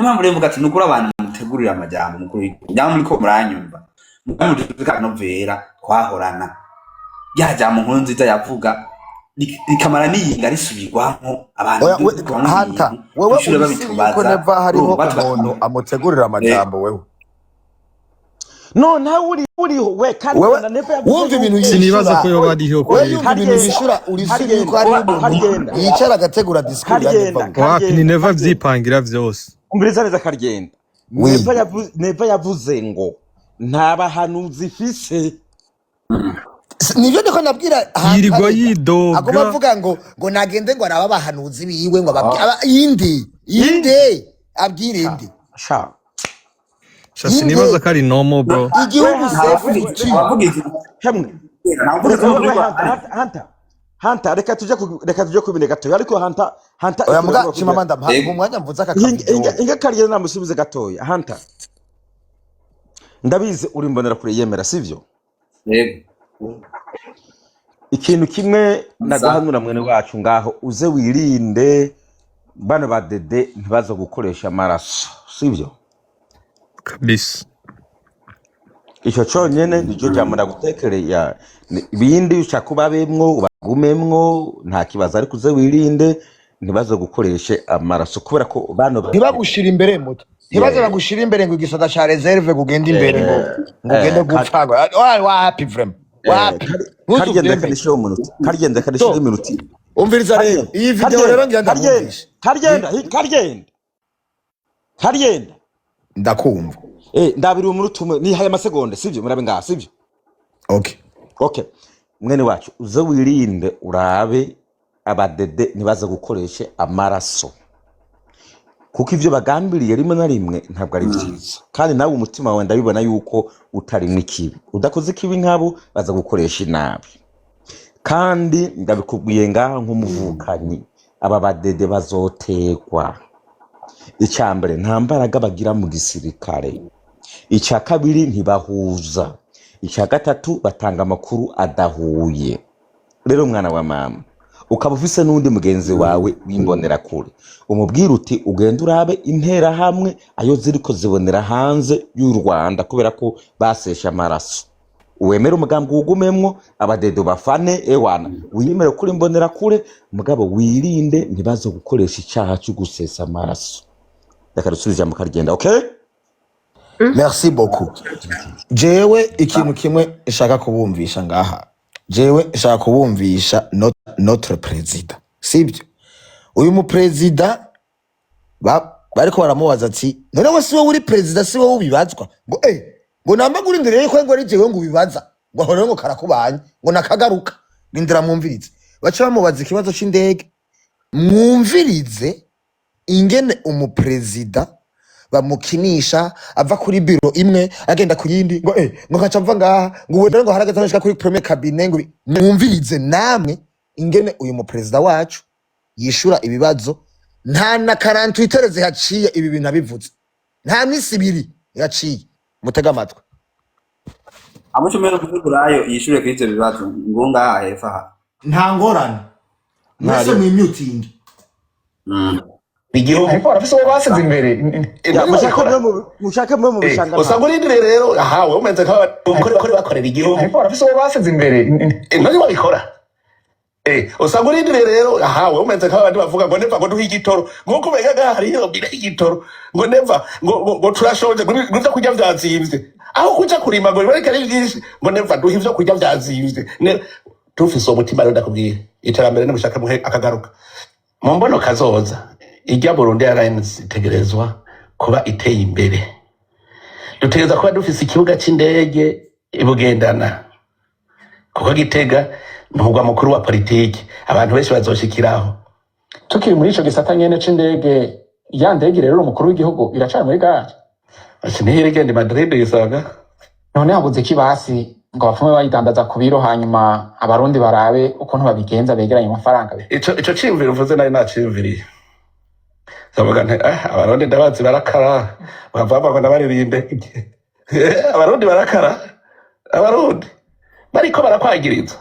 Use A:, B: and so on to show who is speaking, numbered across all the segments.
A: Niyo mpamvu rero mvuga ati nukuri abantu mutegurira amajambo mukuru w'igihugu, nyamara muriko muranyumva, mutuzi kanovera twahorana, rya jambo nkuru nziza yavuga rikamara n'iyinga risubirwamwo abantu
B: Oya,
A: dukuramo
B: Hunter,
A: ibintu
B: wewe
A: kw'ishure
B: uri siri yuko
A: babitubaza,
B: neva hariho
A: urumva batubaza.
B: umuntu amutegurira amajambo wewe?
C: No, nawe uri uriho we.
B: Wewe
C: Karigenda, Neva yavuze
B: wumva ibintu
C: yuko
D: Sinibaza
B: yishura
D: ko yoba ariho
B: wewe
D: kweri.
B: yumva ibintu
C: Karigenda,
B: yishura, uri siri
C: Karigenda,
B: yuko hariho umuntu
C: Karigenda,
B: yicara agategura discours ya Neva?
C: Karigenda.
B: Wewe
D: Wapi, ni
C: Karigenda,
D: Neva
C: Karigenda.
D: vyipangira vyose.
C: Umviriza neza, Karigenda.
B: Oui.
C: Neva yavuze, Neva yavuze ngo nta bahanuzi ifise.
B: Nivyo ndiko nabwira
D: Yirirwa
B: Hunter rega.
D: yidoga.
B: Aguma avuga ngo nagende ngo arabe abahanuzi biwe, ngo ababwire inde inde, abwire inde?
C: Sha.
D: Sha, sinibaza ko ari normal, bro.
C: We
B: Igihugu
C: Hunter, we
B: safety.
A: Abavugizi
C: hemwe
A: ntabavugizi
C: reka
A: b'ukuri
C: we
A: kwa
C: Hunter, Hunter, Hunter, Hunter, reka tuje ku bindi gatoya, ariko Hunter, Hunter,
B: Oya
C: ikintu
B: muga
C: agomba kugira
B: Chimamanda, mpa
A: Yego.
B: umwanya mvuze aka
C: Inga
B: kavideo.
C: inga Karigenda namusubize gatoya. Hunter, ndabizi uri mbonera kure yemera, sivyo?
A: Yego.
C: Ikintu kimwe
A: Sa
C: naguhanura, mwene wacu, ngaho uze wirinde bano badede ntibaze gukoresha amaraso, sivyo?
D: Kabisa.
C: Ico conyene nico jambo ndagutekereye. Ibindi ushaka ubabemwo ubagumemwo, nta kibazo, ariko uze wirinde ntibaze gukoreshe amaraso kubera ko bano
B: Ntibagushira imbere muto, ntibaze bagushira imbere ngo igisoda ca réserve ngo ugende imbere, ngo ugende gupfa, ngo wapi, vraiment wapi.
C: Karigenda
B: Ntuzuvyemere.
C: kanishireho umunota, Karigenda kanishireho
B: So
C: iminota.
B: umviriza rero
C: Karigenda,
B: iyi video rero
C: Karigenda,
B: ngira
C: Karigenda,
B: ndabumvishe.
C: Karigenda, Karigenda, Karigenda.
B: Ndakumva.
C: Ndabiri umunota umwe, nihaye amasegonda, sivyo? Murabe ngaha, sivyo?
B: Okay.
C: Okay, mwene wacu, uze wirinde, urabe abadede ntibaze gukoresha amaraso, kuko ivyo bagambiriye rimwe na rimwe ntabwo ari vyiza. Kandi nawe umutima wawe ndabibona yuko utarimwo ikibi, udakoze ikibi nk'abo baza gukoresha inabi. Kandi ndabikubwiye ngaha nk'umuvukanyi, aba badede bazotegwa. Icya mbere, nta mbaraga bagira mu gisirikare. Icya kabiri, ntibahuza. Icya gatatu, batanga amakuru adahuye. Rero mwana wa mama, ukaba ufise n'undi mugenzi wawe w'imbonerakure, umubwira uti ugende urabe interahamwe ayo ziriko zibonera hanze y'u Rwanda, kubera ko basesha amaraso. Wemere umugambi wugumemwo, abadedo bafane ewana, wiyemere kuri imbonerakure, mugabo wirinde ntibaze gukoresha icaha cyo gusesa amaraso. Reka dusubize ijambo Karigenda, okay?
B: Merci beaucoup. Jewe ikintu kimwe nshaka kubumvisha ngaha, jewe nshaka kubumvisha notre président, sibyo? Uyu muperezida bariko baramubaza ati: "None we si wowe uri perezida, si wowe ubibazwa?" Ngo ngo namba ngurindiriye yuko ngo ari jewe ngo ubibaza, ngo aho rero ngo karakubanye, ngo nakagaruka. Rindira mwumvirize, baca bamubaza ikibazo c'indege. Mwumvirize ingene umuperezida bamukinisha, ava kuri biro imwe agenda ku yindi, ngo ngo nkaca mva ngaha, ngo ubu rero ngo harageze aho nshika kuri premier cabinet, ngo mwumvirize namwe ingene uyu muperezida wacu yishura ibibazo. Nta na 48 zihaciye ibi bintu abivuze, nta misi 2 yaciye. Mutege amatwi.
A: Amucumero kuri yishure kuri ivyo bibazo ngo ngaha hepfo aha.
B: Nta ngorane mwese.
C: Ntari.
B: Mwimyutingi.
E: Igihugu
F: Ariko barafise uwo basize imbere.
C: Ya, mushake mube mu bishanga.
E: Usanga urindiriye rero aha wewe umeze nk'abakore bakorera igihugu.
F: Ariko barafise uwo basize imbere.
E: None babikora. Usanga urindiriye rero aha wewe umeze nk'abandi bavuga ngo Neva ngo duhe igitoro, nk'uko umenga ngaha hariyo bire igitoro, ngo Neva ngo turashonje, ngo ivyo kurya vyazimvye, aho kuja kurima ngo biboneke ari vyinshi, ngo Neva duhe ivyo kurya vyazimvye. Tufise uwo mutima rero, ndakubwira, iterambere nimushaka muhe akagaruka mu mbono kazoza. Ijya Burundi Airlines itegerezwa kuba iteye imbere. Dutegerezwa kuba dufise ikibuga c'indege i Bugendana, kuko Gitega ni umugwa mukuru wa politiki, abantu benshi bazoshikiraho.
F: Tukiri muri ico gisata nyene c'indege, ya ndege rero umukuru w'igihugu iracari muri gare?
E: Ati igenda i Madrid yisaga.
F: None habuze iki basi ngo bapfume bayidandaza ku biro, hanyuma abarundi barabe ukuntu babigenza begeranye amafaranga?
E: Ico ciyumviro uvuze nari naciyumviriye, ndavuga nti abarundi ndabazi barakara, bava ngo ndabaririye indege. Abarundi barakara, abarundi bariko barakwagiriza.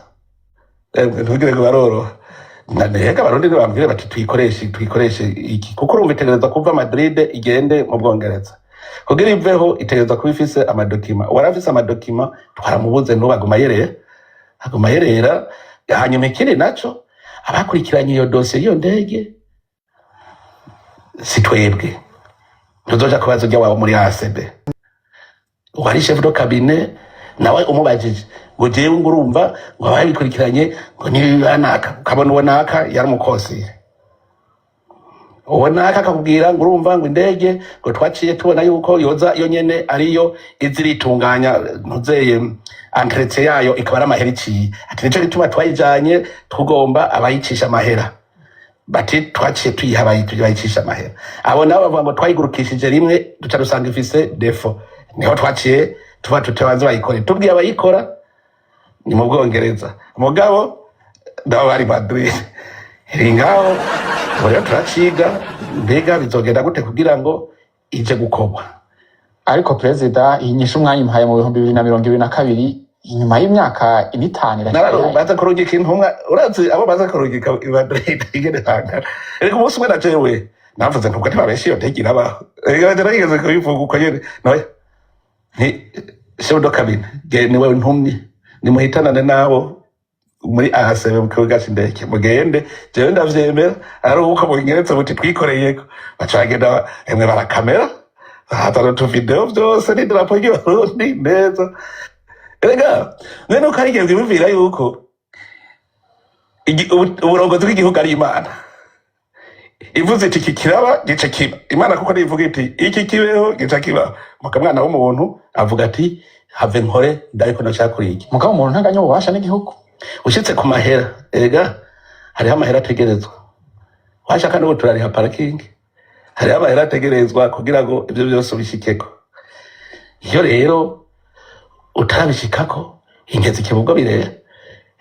E: Ntugire ngo baroroha. Mbega Abarundi ntibambwire bati tuyikoreshe, tuyikoreshe iki? Kuko urumva itegereza kuva Madrid igende mu Bwongereza. Kugira iveho itegereza kuba ifise amadocuments. Uwari afise amadocuments twaramubuze, n'ubu aguma yerera, aguma yerera. Hanyuma ikindi naco, abakurikiranye iyo dosiye y'iyo ndege si twebwe. Ntuzoja kubaza urya wawe muri ACB wari chef de cabinet, nawe umubajije ngo jewe ngo urumva ngo ababikurikiranye ngo nibanaka, ukabona uwo naka yari umukosire, uwo naka akakubwira ngo urumva ngo indege ngo twaciye tubona yuko yoza yo nyene ariyo iza iritunganya, ntuzeye entretien yayo ikaba ari amahera iciye, ati nico gituma twayijanye tugomba abayicisha amahera, bati twaciye tuyiha bayicisha amahera. Abo nabo bavuga ngo twayigurukishije rimwe duca dusanga ifise défaut, niho twaciye tuba tutabanze bayikore, tubwiye abayikora ni mu Bwongereza, mugabo nabo bari Madrid. Iri ngaho ubu rero turaciga, mbega bizogenda gute kugira ngo ije gukorwa?
F: Ariko perezida, iyi nyishu mwayimuhaye mu 2022, inyuma y'imyaka 4, 5 irashika.
E: Baza kurungika intumwa, urazi abo baza kurungika i Madrid ingene bangana? Ariko umunsi umwe na jewe navuze ntubwo ntibabeshe, iyo ndege irabaho. Erega narigeze kubivuga uko nyene noya nti chef de cabinet ge niwe ntumye, nimuhitanane nabo muri ACB mu kibuga c'indege, mugende, jewe ndavyemera ari uko munyeretse muti twikoreyeko. Baca bagenda, emwe, barakamera, bazana utuvideo vyose n'idarapo ry'Uburundi neza. Erega mwene uko ari igihe wiyumvira yuko uburongozi bw'igihugu ari Imana ivuze iti iki kiraba gica kiba. Imana kuko nivuga iti iki kibeho gica kiba, muka mwana w'umuntu avuga ati have nkore ndariko ndashaka kuri iki.
F: Mugabo umuntu ntaganya ububasha n'igihugu.
E: Ushitse ku mahera, erega hariho amahera ategerezwa, washaka n'ubu turariha parking, hariho amahera ategerezwa kugira ngo ibyo byose ubishikeko. Iyo rero utarabishikako, ingezi ikibubwo birera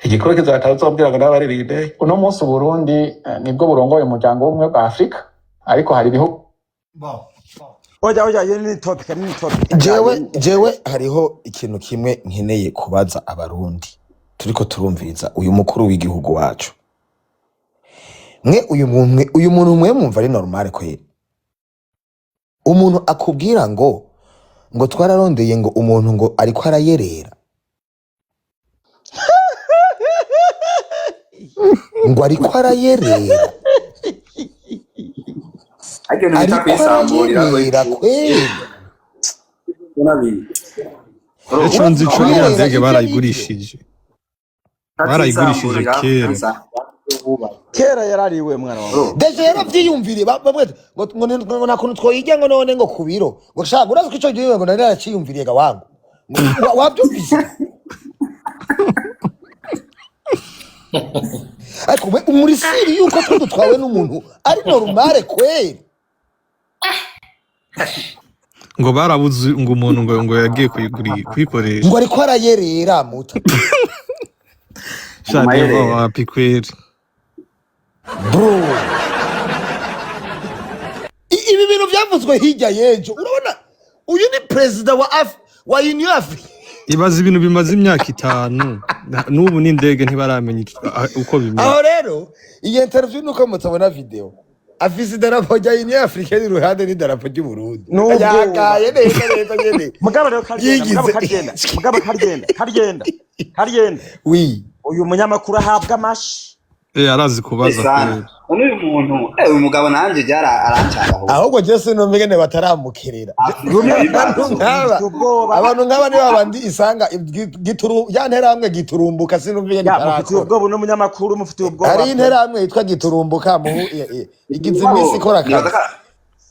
E: igikuru kizataha uzobwira ngo nawe indege.
F: Uno munsi Uburundi nibwo burongoye Umuryango w'Ubumwe bwa Afurika, ariko hari ibihugu
C: Oya, oya, iyo ni topic, ni topic.
B: Jewe hariho ikintu kimwe nkeneye kubaza Abarundi turiko turumviriza uyu mukuru w'igihugu wacu. Mwe uyu muntu mwe mwumva ari normal kweri? Umuntu akubwira ngo twararondeye ngo umuntu ngo ariko arayerera, ngo ariko arayerera.
A: Ariko ibintu bita
B: Ariko
A: kwisamburira.
B: arayerera kweri.
A: Nabi.
D: Ico nzi co, iriya
B: Kuyerera
D: ndege
B: ivyo nivyo.
D: barayigurishije, barayigurishije kera.
C: Kera yarariwe, mwana wawe.
B: Déjà yaravyiyumviriye, bamwe ngo nta kuntu twoyirya, ngo none ngo ku biro ngo shaka, urazi ko ico gihe ngo nari naraciyumviriye ga wangu. Ngo wavyumvise? Ariko muri siri yuko twe dutwawe n'umuntu ari normale kweri?
D: Ngo barabuze ngo umuntu ngo yagiye kuyikoresha.
B: Ngo ariko arayerera muta.
D: Sha neva, wapi kweri.
B: Bro, ibi bintu byavuzwe hirya y'ejo. Urabona uyu ni perezida wa Union Africa.
D: Ibaze ibintu bimaze imyaka 5, n'ubu n'indege ntibaramenya uko bimeze.
B: Aho rero iyi interview nuko mutabona video, afise idarapo rya Union Africa iruhande n'idarapo ry'Uburundi.
C: N'ubwoba.
B: Yakaye neza neza nyene.
C: Mugabo rero karyenda, mugabo
B: Yigize
C: karyenda, mugabo karyenda, karyenda, karyenda.
B: Oui.
C: Uyu munyamakuru ahabwa amashi.
D: Arazi kubaza
A: Sana.
D: kweri.
A: None uyu muntu, uyu mugabo nanje byara arancanga ahubwo.
B: Ahubwo je sinumva ingene bataramukerera. Abantu nk'aba
C: Mufitiye ubwoba.
B: Abantu nk'aba nibo babandi isanga gituru ya nterahamwe giturumbuka, sinumva ingene
C: Ya, mufitiye
B: itarakora.
C: ubwoba uno munyamakuru, mufitiye ubwoba.
B: Hari interahamwe yitwa giturumbuka mu igize iminsi ikora akazi.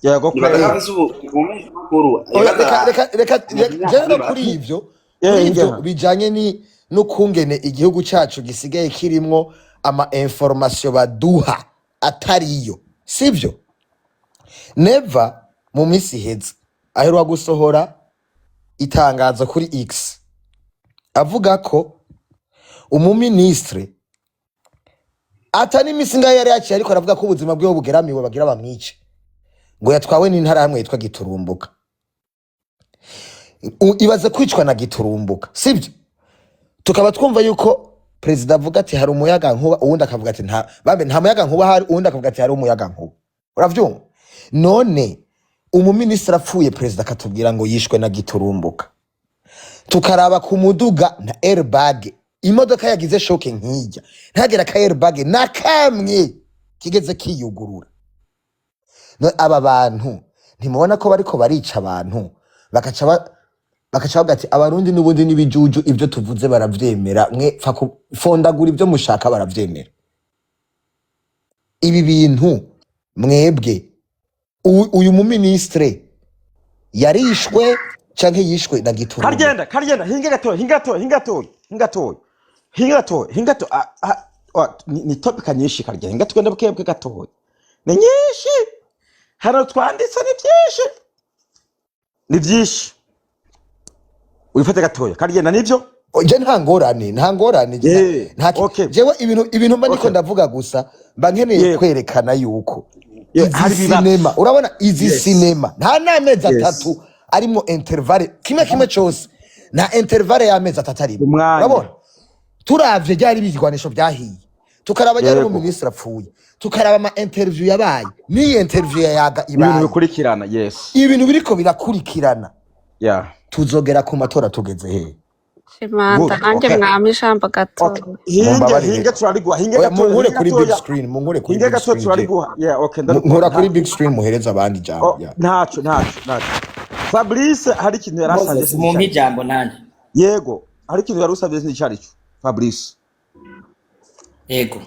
C: Yego
A: Nibaza ko
C: kweri.
A: afise ubu ubumenyeshamakuru.
B: Oya, reka reka reka reka je no kuri ivyo, kuri ivyo
C: Ingena.
B: bijanye ni n'ukungene igihugu cacu gisigaye kirimwo ama information baduha atariyo, sivyo? Neva mu minsi iheze aheruka gusohora itangazo kuri X avuga ko umuministre atari imisi ngayo yari yaciye, ariko aravuga ko ubuzima bwiwe bugeramiwe, bagira bamwice, ngo yatwawe n'intara hamwe yitwa giturumbuka. Ibaze kwicwa na giturumbuka, sibyo? Tukaba twumva yuko Perezida avuga ati hari umuyaga nkuba, uwundi akavuga ati nta bambe, nta muyaga nkuba hari, uwundi akavuga ati hari umuyaga nkuba. Uravyumva? None umuminisitiri apfuye, perezida akatubwira ngo yishwe na giturumbuka, tukaraba ku muduga na airbag, imodoka yagize choc nk'ijya ntagera ka airbag na kamwe kigeze kiyugurura. No, aba bantu ntimubona ko bariko barica abantu, bakaca bavuga ati abarundi n'ubundi n'ibijuju, ibyo tuvuze baravyemera, mwe pfa kufondagura ibyo mushaka baravyemera. Ibi bintu mwebwe, uyu muministre yarishwe canke yishwe na giturumbuka?
C: Karyenda, karyenda, hinga gatoya, hinga gatoya, hinga gatoya, hinga gatoya, hinga gatoya, hinga gatoya. Ni topic nyinshi karya, hinga tugenda buke buke gatoya, ni nyinshi hano twanditse, ni byinshi, ni byinshi, wifate gatoya karyenda, nibyo.
B: Je nta ngorane, nta ngorane. Nta jewe ibintu mba ndiko ndavuga gusa, mba nkeneye kwerekana yuko izi
C: hari ibibazo.
B: Sinema, urabona izi sinema nta n'amezi 3 arimo intervalle, kimwe kimwe cose nta intervalle y'amezi 3 arimo.
C: Umwanya.
B: Urabona, turavye ryari ibigwanisho byahiye, tukaraba ryari umuminisitiri apfuye, tukaraba ama interview yabaye n'iyi interview ya Yaga
C: Ibintu
B: ibaye,
C: bikurikirana, yes.
B: Ibintu biriko birakurikirana. Tuzogera ku matora tugeze hehe?
G: Shimanta
C: Good.
G: nanjye mwama ijambo gatoya.
C: Hinge.
B: Mumbabarire.
C: Hinge turariguha, hinge
B: Oya,
C: gatoya.
B: munkure
C: Hinge
B: kuri big
C: gatoya.
B: screen, munkure kuri
C: Hinge
B: big
C: gatoya.
B: screen je.
C: Turariguha, yeah, okay, ndariguha.
B: Nkora kuri big screen, muhereza abandi ijambo.
C: Oh,
B: Yeah.
C: ntaco, ntaco, ntaco. Fabrice, hari ikintu yari asabye.
H: Moses
C: Sinzi
H: mumpe
C: icyo ari cyo.
H: ijambo nanjye.
C: Yego, hari ikintu yari usabye, sinzi icyo ari cyo, Fabrice.
H: Yego,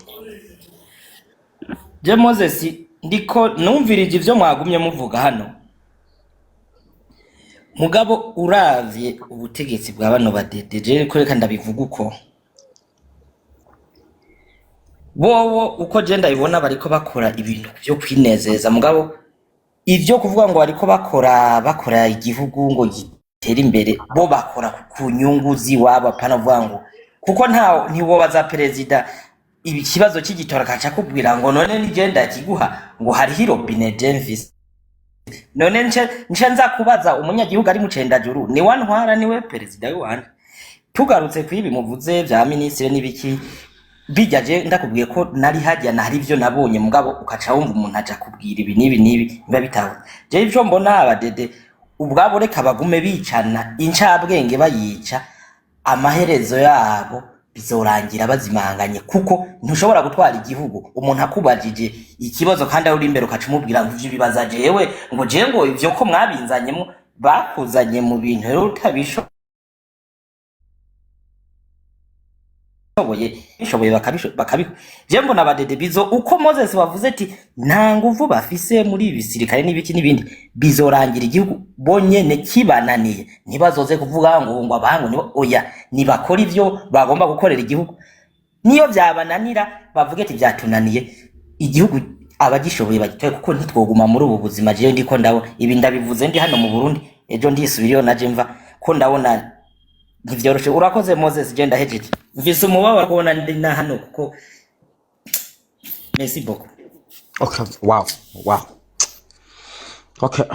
H: je Moses ndiko numvirije ivyo mwagumye muvuga hano, mugabo uravye ubutegetsi bwa bano badede, je ko reka ndabivuga uko bobo, uko je ndabibona, bariko bakora ibintu vyo kwinezeza, mugabo ivyo kuvuga ngo bariko bakora igihugu ngo gitere imbere, bo bakora ku nyungu ziwabo, apana kuvuga ngo kuko nta ntiwobaza perezida ibi kibazo cy'igitora akaca akubwira ngo none nije ndakiguha, ngo hariho irobine je mfise, none nce nza kubaza umunyagihugu ari mu Cendajuru, ni wantwara, niwe perezida w'iwanje. Tugarutse kuri ibi muvuze vya minisitiri n'ibiki bijya, je ndakubwiye ko nari hajya na hari ivyo nabonye, mugabo ukaca wumva umuntu aja kubwira ibi n'ibi n'ibi biba bitawe. Je ivyo mbona, abadede ubwabo reka bagume bicana, incabwenge bayica, amaherezo yabo bizorangira bazimanganye, kuko ntushobora gutwara igihugu umuntu akubajije ikibazo kandi aho uri imbere ukaca umubwira ngo ivyo bibaza jewe, ngo jewe, ngo ivyo ko mwabinzanyemo, bakuzanye mu bintu rero utabishoboye, bishoboye bakabi. Je mbona abadede bizo uko Moses wavuze ati nta nguvu bafise muri ibi bisirikare n'ibiki n'ibindi, bizorangira igihugu bonyene kibananiye. Ntibazoze kuvuga ngo abangu nibo, oya, nibakora ivyo bagomba gukorera igihugu, niyo byabananira bavuge ati byatunaniye igihugu, abagishoboye bagitoye, kuko ntitwoguma muri ubu buzima. Jewe ndiko ndabona ibi, ndabivuze ndi hano mu Burundi, ejo ndisubiriyo naje mva ko ndabona ntivyoroshe. Urakoze Moses, je ndahejeje, mfise umubabaro kubona ndi na hano kuko merci beaucoup.
C: Okay, wow, okay.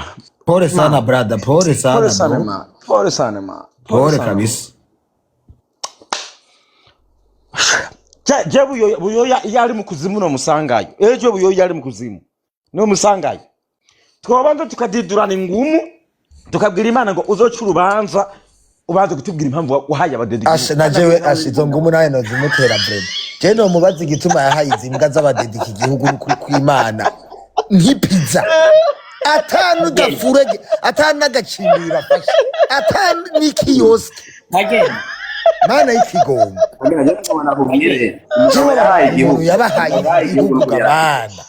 B: Pole sana brother, pole sana.
C: Pole sana.
B: Bro.
C: Ma pole sana, ma pole
B: Pole
C: sana.
B: kabisa.
C: Je Buyoya, Buyoya iyo ari mu kuzimu no musangayo, ejo Buyoya ari mu kuzimu no musangayo, twabanza tukadidurana ingumu, tukabwira Imana ngo uzoca urubanza, ubanze kutubwira impamvu wahaye abadede
B: Asha
C: igihugu.
B: na jewe asha izo ngumu nawe nozimutera brother. Je nomubaza igituma yahaye izi mbwa z'abadede iki gihugu, n'ukuri kw'Imana nk'ipiza atanu gafurege, atanu n'agacimbiri bafashe, atanu n'ikiyosike.
H: Kagenda.
B: Mana y'ikigongo.
A: Nakubwire umugabo
B: Jewe
A: yahaye
B: umuntu
A: igihugu
B: yabahaye
A: yahaye
B: iki
A: igihugu
B: gihugu gamana.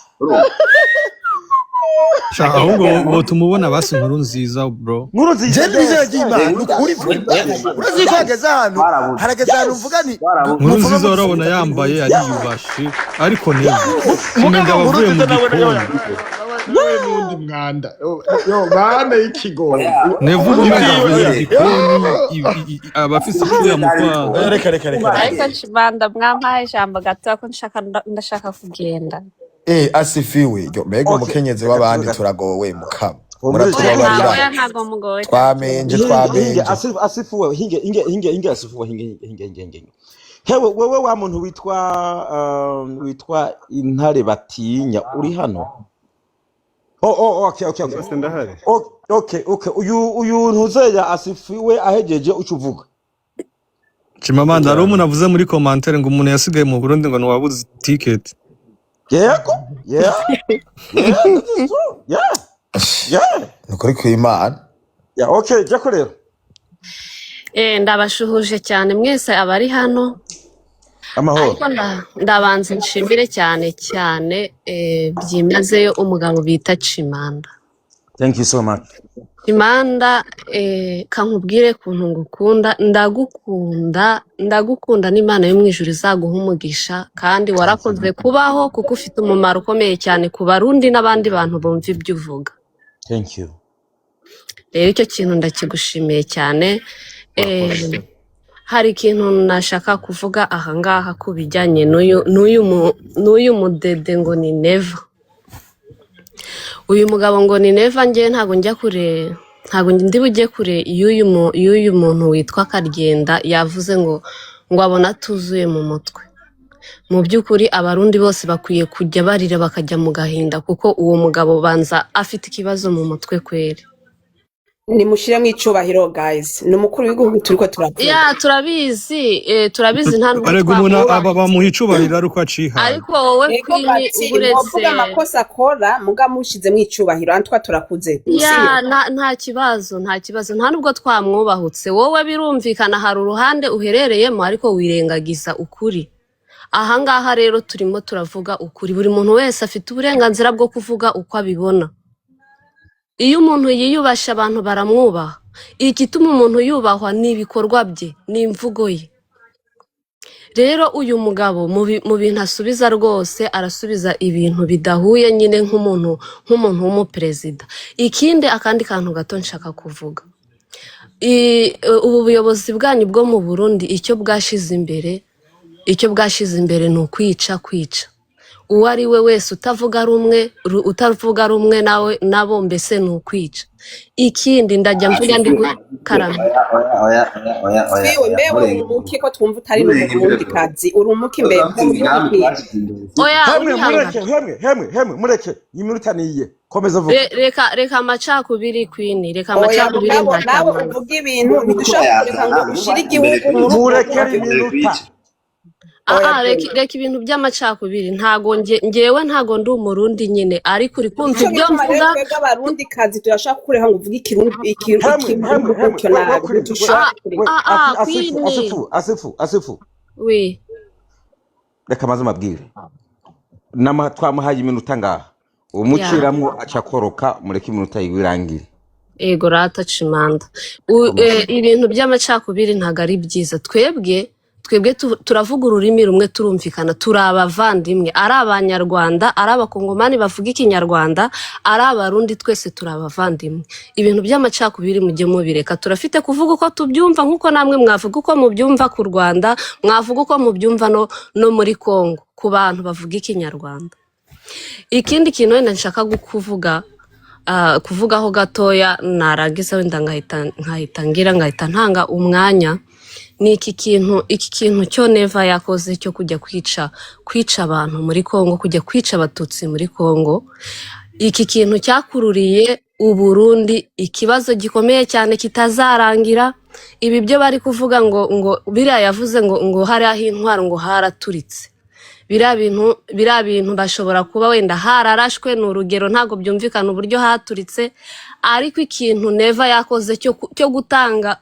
D: Sha, ahubwo botumubona basi inkuru nziza bro.
C: Nkuru nziza.
B: Je n'izina ry'Imana, nukuri. Urazi ko hageze ahantu, harageze ahantu mvuga nti
D: Inkuru
B: mupfume
D: nziza
B: mudusubiza
D: urabona
B: kuri
D: yambaye
B: Nkurunziza.
D: ariyubashe, ariko neza umenga
E: Mugabo
D: abavuye mu
E: Nkurunziza nawe
D: gikoni.
I: Nawe n'uwundi mwanda yo bana y'ikigongo.
D: Nevuga umenga avuye mu
A: Yo!
D: gikoni, abafise icyuya mu kwaha.
B: Oya, reka reka reka reka.
G: Ariko Shimanda mwampaye ijambo gatoya ko nshaka ndashaka kugenda.
B: Eh, asifiwe yo, mbega
C: Okay,
B: umukenyezi
C: reka
B: w'abandi,
C: tuvuge.
B: turagowe mukama.
C: Humurize.
G: Oya nta
B: Muratubabarira.
G: oya, ntago mugowe
B: Twamenje.
C: Hinge, hinge.
B: Twamenje.
C: Asifuwe, hinge, hinge, hinge, hinge, asifuwe, hinge, hinge, hinge, hinge, hinge. Hewe wewe wa muntu witwa intare batinya uri hano. Oh, okay.
D: Bose ndahari.
C: Okay. Uyu ntuzeya asifiwe ahejeje uca uvuga.
D: Chimamanda, hari umuntu avuze muri commentaire ngo umuntu yasigaye mu Burundi ngo ntiwabuze ticket.
C: Yego. Yeah, that is true. Yeah.
B: Ni ukuri kw'Imana.
C: Yeah, okay, jako rero.
G: Ndabashuhuje cyane mwese abari hano.
C: Amahoro.
G: Ariko ndabanza nshimire cyane cyane byimazeyo umugabo bita Chimanda.
C: Thank you so much.
G: Chimanda, kankubwire kuntu ngukunda, ndagukunda, ndagukunda, n'Imana yo mu ijuru izaguha umugisha, kandi warakoze kubaho kuko ufite umumaro ukomeye cyane ku Barundi n'abandi bantu bumva ibyo uvuga.
C: Thank you.
G: Rero icyo kintu ndakigushimiye cyane.
C: Urakoze.
G: Hari ikintu nashaka kuvuga ahangaha ku bijyanye n'uyu mudede ngo ni Neva. Uyu mugabo ngo ni Neva, njye ntabwo njya kure, ntabwo ndi bujye kure y'uyu muntu witwa Karyenda yavuze ngo abona atuzuye mu mutwe. Mu by'ukuri Abarundi bose bakwiye kujya barira bakajya mu gahinda, kuko uwo mugabo banza afite ikibazo mu mutwe kweri.
J: Nimushiremo icubahiro, guys, ni umukuru w'igihugu turiko turavuga.
G: Ya, turabizi, turabizi, nta nubwo
D: Arega umuntu aba
G: twamwubaha.
D: bamuha icubahiro ari uko acihaye.
G: Ariko wowe
J: Ego
G: Queen,
J: bati
G: uretse
J: wovuga amakosa akora muga mushizemo icubahiro, antwa turakuze,
G: ya
J: sibyo?
G: Nta kibazo, nta kibazo, nta nubwo twamwubahutse. Wowe birumvikana hari uruhande uherereyemo, ariko wirengagiza ukuri. Ahangaha rero turimo turavuga ukuri, buri muntu wese afite uburenganzira bwo kuvuga uko abibona. Iyo umuntu yiyubashe abantu baramwubaha. Igituma umuntu yubahwa ni ibikorwa bye, ni imvugo ye. Rero uyu mugabo mu bintu asubiza rwose arasubiza ibintu bidahuye nyine nk'umuntu w'umuperezida. Ikindi, akandi kantu gato nshaka kuvuga, ubu buyobozi bwanyu bwo mu Burundi, icyo bwashize imbere ni ukwica, kwica uwo ari we wese utavuga rumwe nawe nabo, mbese ni ukwica. Ikindi ndajya mvuga ndi gukarama.
A: Oya, oya, oya, oya, oya.
J: Siwe
A: Oya.
J: mbe uri
A: Murenge
J: umuki ko twumva utari
A: murenge
J: n'umurundi kazi, uri umuki mbe
A: bafite imigambi
J: umurundi?
A: twashyize imbere.
G: Oya.
C: Hemwe
G: Urihangana.
C: mureke, hemwe, hemwe, hemwe, mureke iminota niye, komeza vuga.
G: Reka amacakubiri, Queen, reka
J: Oya,
G: amacakubiri.
J: mugabo nawe
G: Ntacyamara.
J: uvuga ibintu, ntidushobora kureka ngo ushire igihugu muri ubwo
C: Murekere
J: buryo.
C: iminota.
J: Oya.
G: Aha, reka ibintu by'amacakubiri. Ntago ngewe ntago ndi Umurundi nyine, ariko uri kumva
J: Nico
G: ibyo
J: gituma rero
G: mvuga.
J: twebwe abarundi kazi turashaka kukureka ngo uvuge ikirundi
C: Hemwe,
J: ikirundi
C: hemwe, hemwe,
J: gutyo
C: we we
J: nabi
C: Queen, we
J: ntidushobora
G: Ah.
J: kukureka.
G: Ah ah.
C: Asifu.
G: Queen.
C: Asifu, asifu, asifu.
G: Oui.
C: Reka maze mabwire nama twamuhaye iminota ngaha, umuciramwo aca akoroka, mureke iminota yiwe irangire.
G: Ego rata Cimanda.
C: Komeza.
G: Ibintu by'amacakubiri ntago ari byiza. Twebwe turavuga ururimi rumwe, turumvikana, turi abavandimwe, ari Abanyarwanda, ari Abakongomani bavuga Ikinyarwanda, ari Abarundi, twese turi abavandimwe. Ibintu by'amacakubiri mujye mubireka. Turafite kuvuga uko tubyumva nk'uko namwe mwavuga uko mubyumva ku Rwanda, mwavuga uko mubyumva no muri Congo ku bantu bavuga Ikinyarwanda. Ikindi kintu wenda nshaka kuvuga, kuvugaho gatoya, narangiza wenda nkahita ngira ngahita ntanga umwanya, ni iki kintu cyo Neva yakoze cyo kujya kwica abantu muri Congo, kujya kwica Abatutsi muri Congo. Iki kintu cyakururiye Uburundi ikibazo gikomeye cyane kitazarangira. Ibi byo bari kuvuga ngo biriya yavuze ngo hariya intwaro ngo haraturitse, biriya bintu bashobora kuba wenda hararashwe, ni urugero, ntabwo byumvikana uburyo haturitse. Ariko ikintu Neva yakoze cyo gutanga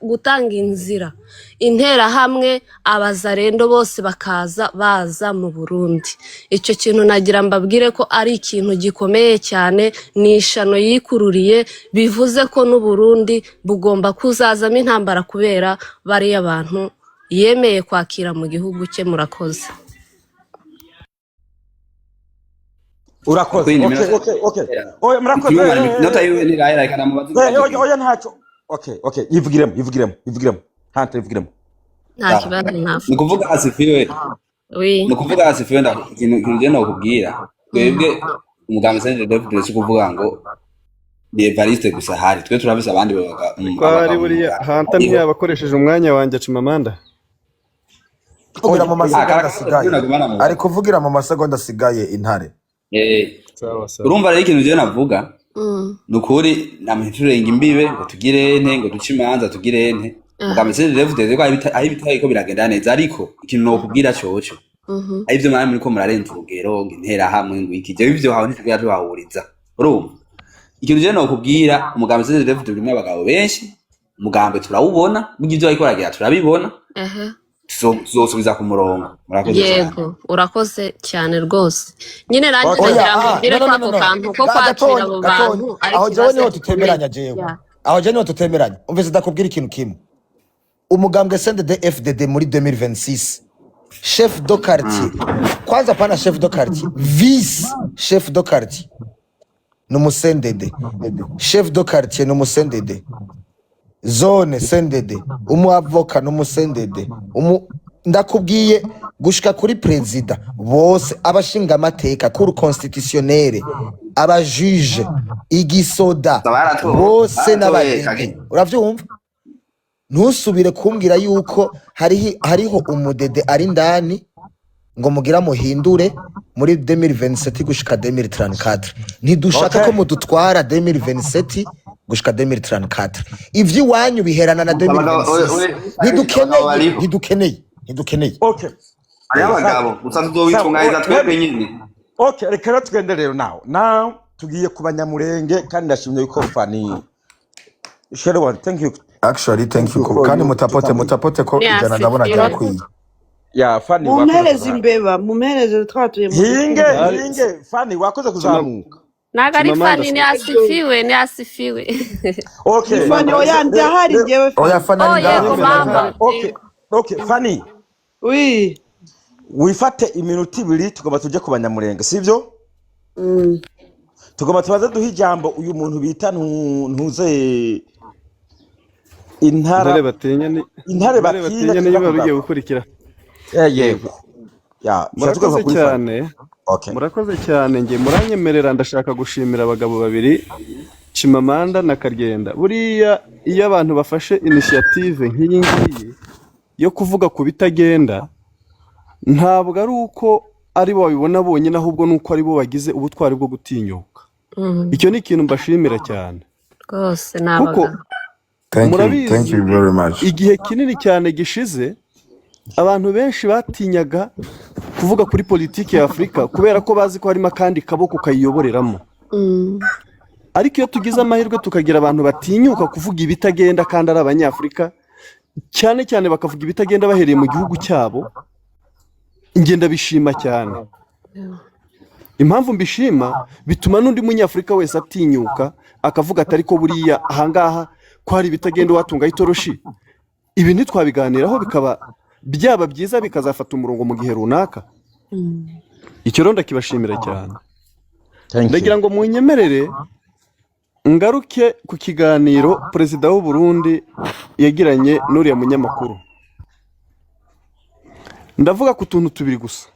G: inzira Interahamwe, Abazarendo bose bakaza baza mu Burundi, icyo kintu nagira mbabwire ko ari ikintu gikomeye cyane, ni ishano yikururiye. Bivuze ko n'Uburundi bugomba kuzazamo intambara kubera bariya bantu yemeye kwakira mu gihugu cye. Murakoze.
C: Urakoze.
A: Queen,
C: Okay.
A: iminota
C: Okay, oya, murakoze.
A: Iminota yiwe nirahera, reka namubaze
C: Eh,
A: ibibazo
C: oya
A: bibiri.
C: Oya, ntacyo. Okay, yivugiremo, yivugiremo, yivugiremo, hante yivugiremo.
G: Nta kibazo.
A: Ni
G: Ntafu
A: ukuvuga asifiwe.
G: Oui.
A: Ni ukuvuga asifiwe, ikintu je nokubwira, twebwe umugambi Senderi David si ukuvuga ngo ni Evariste gusa hari, twe turafise abandi
D: Ariko ahari
A: abagabo mu
D: buriya
A: mugambi
D: Hanta
A: hariho.
D: ntiyaba akoresheje umwanya wanjye Chimamanda.
B: Kuvugira
C: Oya,
B: mu
C: oya.
B: masegonda
A: Akabazo
B: asigaye,
A: nagumana mu
B: ari kuvugira mu masegonda asigaye, Intare.
D: Sawa sawa.
A: Urumva rero, ikintu je navuga ni ukuri, namwe turenga imbibe ngo tugire ente, ngo duce imanza, tugire ente. Mugambi CNDD-FDD ko aho ibitari ko biragenda neza, ariko ikintu nokubwira coco, ari ivyo mwari muriko murarenza urugero, ngo interahamwe, ngo iki, jewe ivyo hawe ntitugera tuhahuriza. Urumva, ikintu je nokubwira, umugambi CNDD-FDD urimwo abagabo benshi, umugambi turawubona, burya ivyo bariko baragira turabibona. Tuzosubiza ku murongo. Murakoze cyane.
G: Yego, urakoze cyane rwose nyine nanjye.
C: Okay.
B: Oya.
G: Ndagira ngo
B: Ah,
G: mbwire
B: no,
G: ko
B: no, no,
G: ako
B: no, no.
G: kantu ko kwakira
B: Gatonya,
G: abo
B: gatonya.
G: bantu ari
B: Aho jewe
G: ikibazo
B: niho
G: gikomeye.
B: tutemeranya jewe. Aho jewe niho tutemeranya. Umvise, ndakubwira ikintu kimwe: umugambwe CNDD FDD muri 2026, chef de quartier kwanza, pana chef de quartier, vice chef de quartier ni umu CNDD, chef de quartier ni umu CNDD, zone CNDD, umu avocat ni umu CNDD, umu ndakubwiye gushika kuri perezida, bose, abashingamateka, cour constitutionnelle, abajuge, igisoda,
A: Baratowe.
B: bose
A: Baratowe.
B: n'abadede.
A: Kage.
B: Uravyumva? Ntusubire kumbwira yuko hariho umudede ari indani ngo mugira muhindure muri 2027 gushika 2034. Ntidushaka ko mudutwara 2027 gushika 2034. Ivy'iwanyu biherana na
A: Abagabo
B: 2026.
A: abagabo
B: Ntidukeneye.
A: bariho.
B: Ntidukeneye, ntidukeneye.
C: Okay.
A: Hariho abagabo gusa, tuzobitunganyiriza twebwe nyine.
C: Okay, reka rero tugende rero nawe tugiye ku Banyamurenge, kandi ndashimye yuko Fani Sherwan, thank you.
B: Actually, thank
C: Thank
B: you.
C: you for
B: Kandi
C: you to
B: mutapote
C: come in.
B: mutapote ko
G: Ni
B: 100 ndabona
G: asifiwe.
B: ryakwiye.
C: Ya Fani, wakoze
K: Mumpereze
C: kuzamuka.
K: imbeba, mumpereze twatuye mu
C: Hinge.
K: gikundi.
D: Ari
C: Hinge Fani, wakoze
D: Chima
C: kuzamuka.
G: Ntabwo ari
D: Chimamanda.
G: Fani, ni asifiwe, ni asifiwe.
C: Okay.
K: Ni Fani, oya, ndahari njyewe.
B: Oya.
K: Fani.
B: Fani
G: Oh.
B: ari ngaha.
G: Yego.
B: Fani ari
G: Mama.
B: ngaha.
C: Okay.
G: Yego.
C: Okay, Fani.
K: Oui.
C: Wifate iminota 2, tugomba tujye ku Banyamurenge, sibyo? Tugomba tubaze duhe ijambo uyu muntu bita ntuze
D: Intare
C: intara
D: batinya ni
C: intare
D: Intare
C: batinya.
D: batinya
C: Tuza
D: niyo bigiye
C: kugaruka
D: gukurikira.
C: Yego.
D: Yego.
C: Ya, tugaruka
D: Murakoze
C: kuri Fani.
D: cyane.
C: Okay.
D: Murakoze cyane. Nge muranyemerera, ndashaka gushimira abagabo babiri, Chimamanda na Karyenda. Buriya iyo abantu bafashe initiative nk'iyi ngiyi yo kuvuga ku bitagenda, ntabwo ari uko ari bo babibona bonyine, ahubwo ni uko ari bo bagize ubutwari bwo gutinyuka. Icyo ni ikintu mbashimira cyane.
G: Rwose ni
D: Kuko
G: abagabo.
L: Thank you, thank
D: murabizi,
L: you very much.
D: igihe kinini cyane gishize, abantu benshi batinyaga kuvuga kuri politiki ya Afurika kubera ko bazi ko harimo akandi kaboko kayiyoboreramo. Ariko iyo tugize amahirwe tukagira abantu batinyuka kuvuga ibitagenda, kandi ari Abanyafurika, cyane cyane bakavuga ibitagenda bahereye mu gihugu cyabo, ngenda bishima cyane. Impamvu mbishima, bituma n'undi Munyafurika wese atinyuka akavuga ati: "Ariko buriya ahangaha ko hari ibitagenda, watungaho itoroshi, ibi ntitwabiganiraho bikaba byaba byiza, bikazafata umurongo mu gihe runaka?" Icyo rero ndakibashimira cyane.
C: Thank you.
D: Ndagira ngo munyemerere ngaruke ku kiganiro perezida w'u Burundi yagiranye n'uriya munyamakuru. Ndavuga ku tuntu tubiri gusa.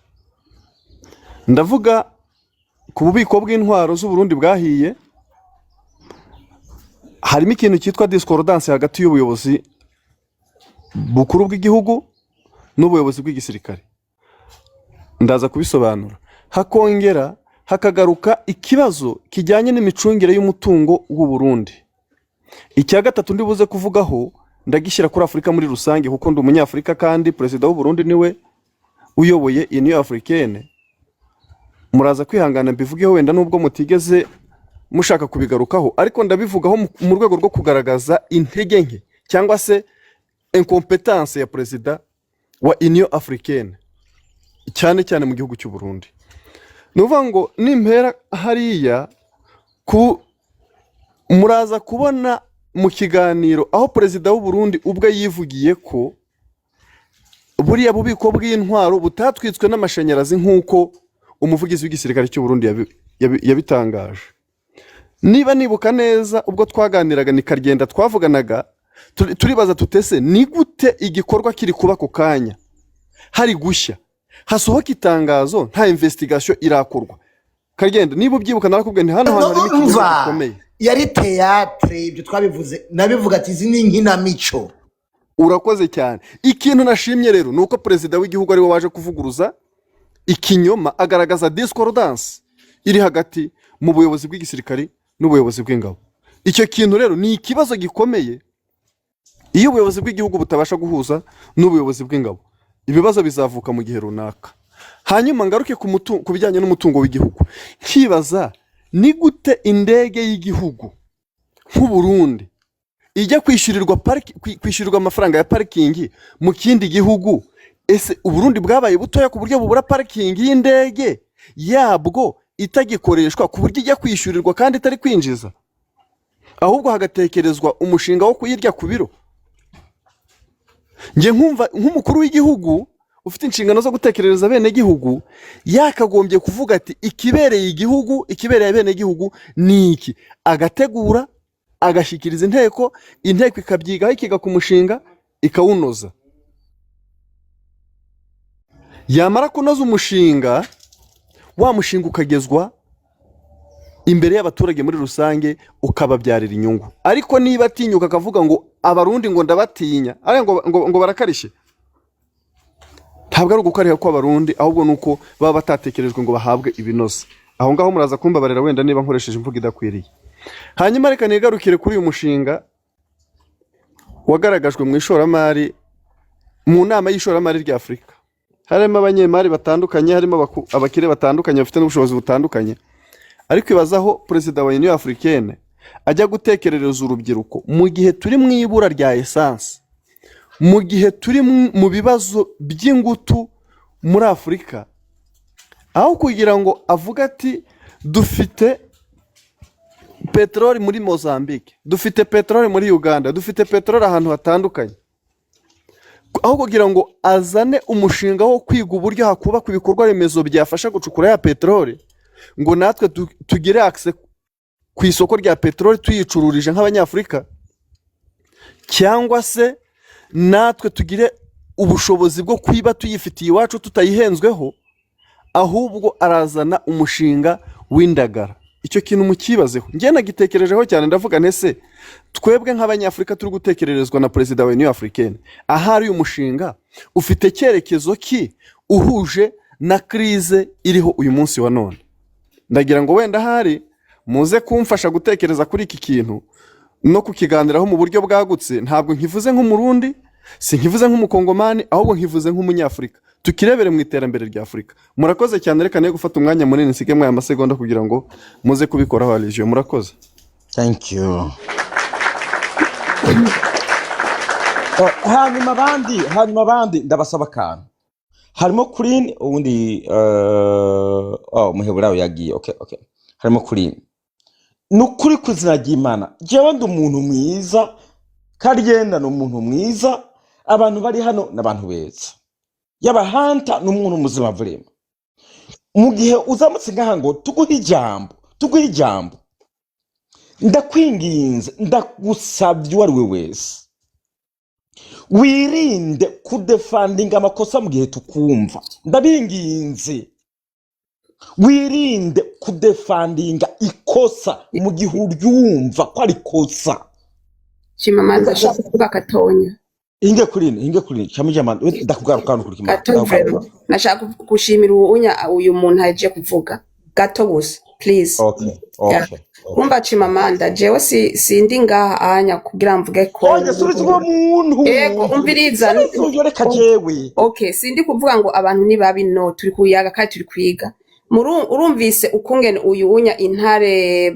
D: Ndavuga ku bubiko bw'intwaro z'u Burundi bwahiye. Harimo ikintu cyitwa discordance hagati y'ubuyobozi bukuru bw'igihugu n'ubuyobozi bw'igisirikare, ndaza kubisobanura. Hakongera hakagaruka ikibazo kijyanye n'imicungire y'umutungo w'u Burundi. Icya gatatu ndi buze kuvugaho, ndagishyira kuri Afurika muri rusange, kuko ndi Umunyafurika kandi perezida w'u Burundi niwe uyoboye Union Africaine. Muraza kwihangana mbivugeho, wenda nubwo mutigeze mushaka kubigarukaho, ariko ndabivugaho mu rwego rwo kugaragaza intege nke cyangwa se incompetence ya perezida wa Union Africaine, cyane cyane mu gihugu cy'u Burundi. Ni ukuvuga ngo nimpera hariya ku muraza kubona mu kiganiro aho perezida w'u Burundi ubwe yivugiye ko buriya bubiko bw'intwaro butatwitswe n'amashanyarazi nk'uko umuvugizi w'igisirikare cy'u Burundi yabitangaje. Niba nibuka neza, ubwo twaganiraga ni Karyenda twavuganaga, turibaza tutese ni gute igikorwa kiri kuba ako kanya hari gushya, hasohoka itangazo nta investigation irakorwa. Karyenda, niba ubyibuka, narakubwiye nti hano hantu harimo ikibazo
B: Umva,
D: gikomeye.
B: yari théâtre, ibyo twabivuze, nabivuga ati izi ni inkinamico.
D: Urakoze cyane. Ikintu nashimye rero ni uko perezida w'igihugu ariwe waje kuvuguruza ikinyoma, agaragaza discordance iri hagati mu buyobozi bw'igisirikari n'ubuyobozi bw'ingabo. Icyo kintu rero ni ikibazo gikomeye. Iyo ubuyobozi bw'igihugu butabasha guhuza n'ubuyobozi bw'ingabo, ibibazo bizavuka mu gihe runaka. Hanyuma ngaruke ku bijyanye n'umutungo w'igihugu, nkibaza ni gute indege y'igihugu nk'Uburundi ijya kwishyurirwa amafaranga ya parikingi mu kindi gihugu? Ese Uburundi bwabaye butoya ku buryo bubura parikingi y'indege yabwo itagikoreshwa, ku buryo ijya kwishyurirwa kandi itari kwinjiza, ahubwo hagatekerezwa umushinga wo kuyirya ku biro? Njye nkumva nk'umukuru w'igihugu ufite inshingano zo gutekerereza abenegihugu yakagombye kuvuga ati: "Ikibereye igihugu, ikibereye abenegihugu ni iki?" Agategura, agashyikiriza inteko, inteko ikabyigaho, ikiga ku mushinga, ikawunoza. Yamara kunoza umushinga, wa mushinga ukagezwa imbere y'abaturage muri rusange, ukababyarira inyungu. Ariko niba atinyuka akavuga ngo Abarundi ngo ndabatinya, ariko ngo barakarishye, ntabwo ari ugukariha kw'Abarundi, ahubwo ni uko baba batatekerejwe ngo bahabwe ibinoze. Aho ngaho muraza kumbabarira wenda niba nkoresheje imvugo idakwiriye. Hanyuma reka nigarukire kuri uyu mushinga wagaragajwe mu ishoramari, mu nama y'ishoramari rya Afurika. Harimo abanyemari batandukanye, harimo abakire batandukanye bafite n'ubushobozi butandukanye. Ariko ibazaho perezida wa Union Africaine ajya gutekerereza urubyiruko mu gihe turi mu ibura rya essence, mu gihe turi mu bibazo by'ingutu muri Afurika, aho kugira ngo avuge ati: "Dufite peteroli muri Mozambique, dufite peteroli muri Uganda, dufite peteroli ahantu hatandukanye," aho kugira ngo azane umushinga wo kwiga uburyo hakubakwa ibikorwa remezo byafasha gucukura ya peteroli, ngo natwe tugire access ku isoko rya peteroli tuyicururije nk'Abanyafurika, cyangwa se natwe tugire ubushobozi bwo kwiba tuyifitiye iwacu tutayihenzweho, ahubwo arazana umushinga w'indagara. Icyo kintu mukibazeho. Njye nagitekerejeho cyane, ndavuga ntese twebwe nk'Abanyafurika turi gutekererezwa na perezida wa Union Africaine, ahari uyu mushinga ufite icyerekezo ki uhuje na crise iriho uyu munsi wa none? Ndagira ngo wenda ahari muze kumfasha gutekereza kuri iki kintu no kukiganiraho mu buryo bwagutse. Ntabwo nkivuze nk'Umurundi, si nkivuze nk'Umukongomani, ahubwo nkivuze nk'Umunyafurika, tukirebere mu iterambere rya Afurika. Murakoze cyane. Reka niyo gufata umwanya munini, nsige aya masegonda kugira ngo muze kubikoraho alijiyo. Murakoze.
C: Thank you. Hanyuma abandi ndabasaba akantu. Harimo Queen, ubundi oh, Muheburayo yagiye. Okay, harimo Queen. Ni ukuri ku izina ry'Imana, jewe ndi umuntu mwiza, Karyenda ni umuntu mwiza, abantu bari hano ni abantu beza, yaba Hanta ni umuntu muzima vraiment. Mu gihe uzamutse ngaha ngo tuguhe ijambo, tuguhe ijambo, ndakwinginze, ndagusabye, uwo ari we wese, wirinde kudefandinga amakosa mu gihe tukumva. Ndabinginze, wirinde kudefandinga ikosa mu gihe uryumva ko ari ikosa.
J: Chimamanda, ashaka kuvuga katonya.
C: Inge kurine, inge kurine cyangwa ijambo, ndakugaruka hano kuri kimana.
J: Gato.
C: Ndakugaruka.
J: Vraiment nashaka gushimira uwunya uyu muntu aje kuvuga gato gusa, please.
C: Okay.
J: Yeah.
C: Okay.
J: Kumva Chimamanda, jewe si sindi ngaha anya kugira mvuge ko
C: Oya, subiza uwo muntu.
J: Ego, umviriza.
C: Subiza uyo, reka jewe.
J: Okay, sindi kuvuga ngo abantu ni babi, no turi kuyaga kandi turi kwiga. Urumvise ukungene uyu unya intare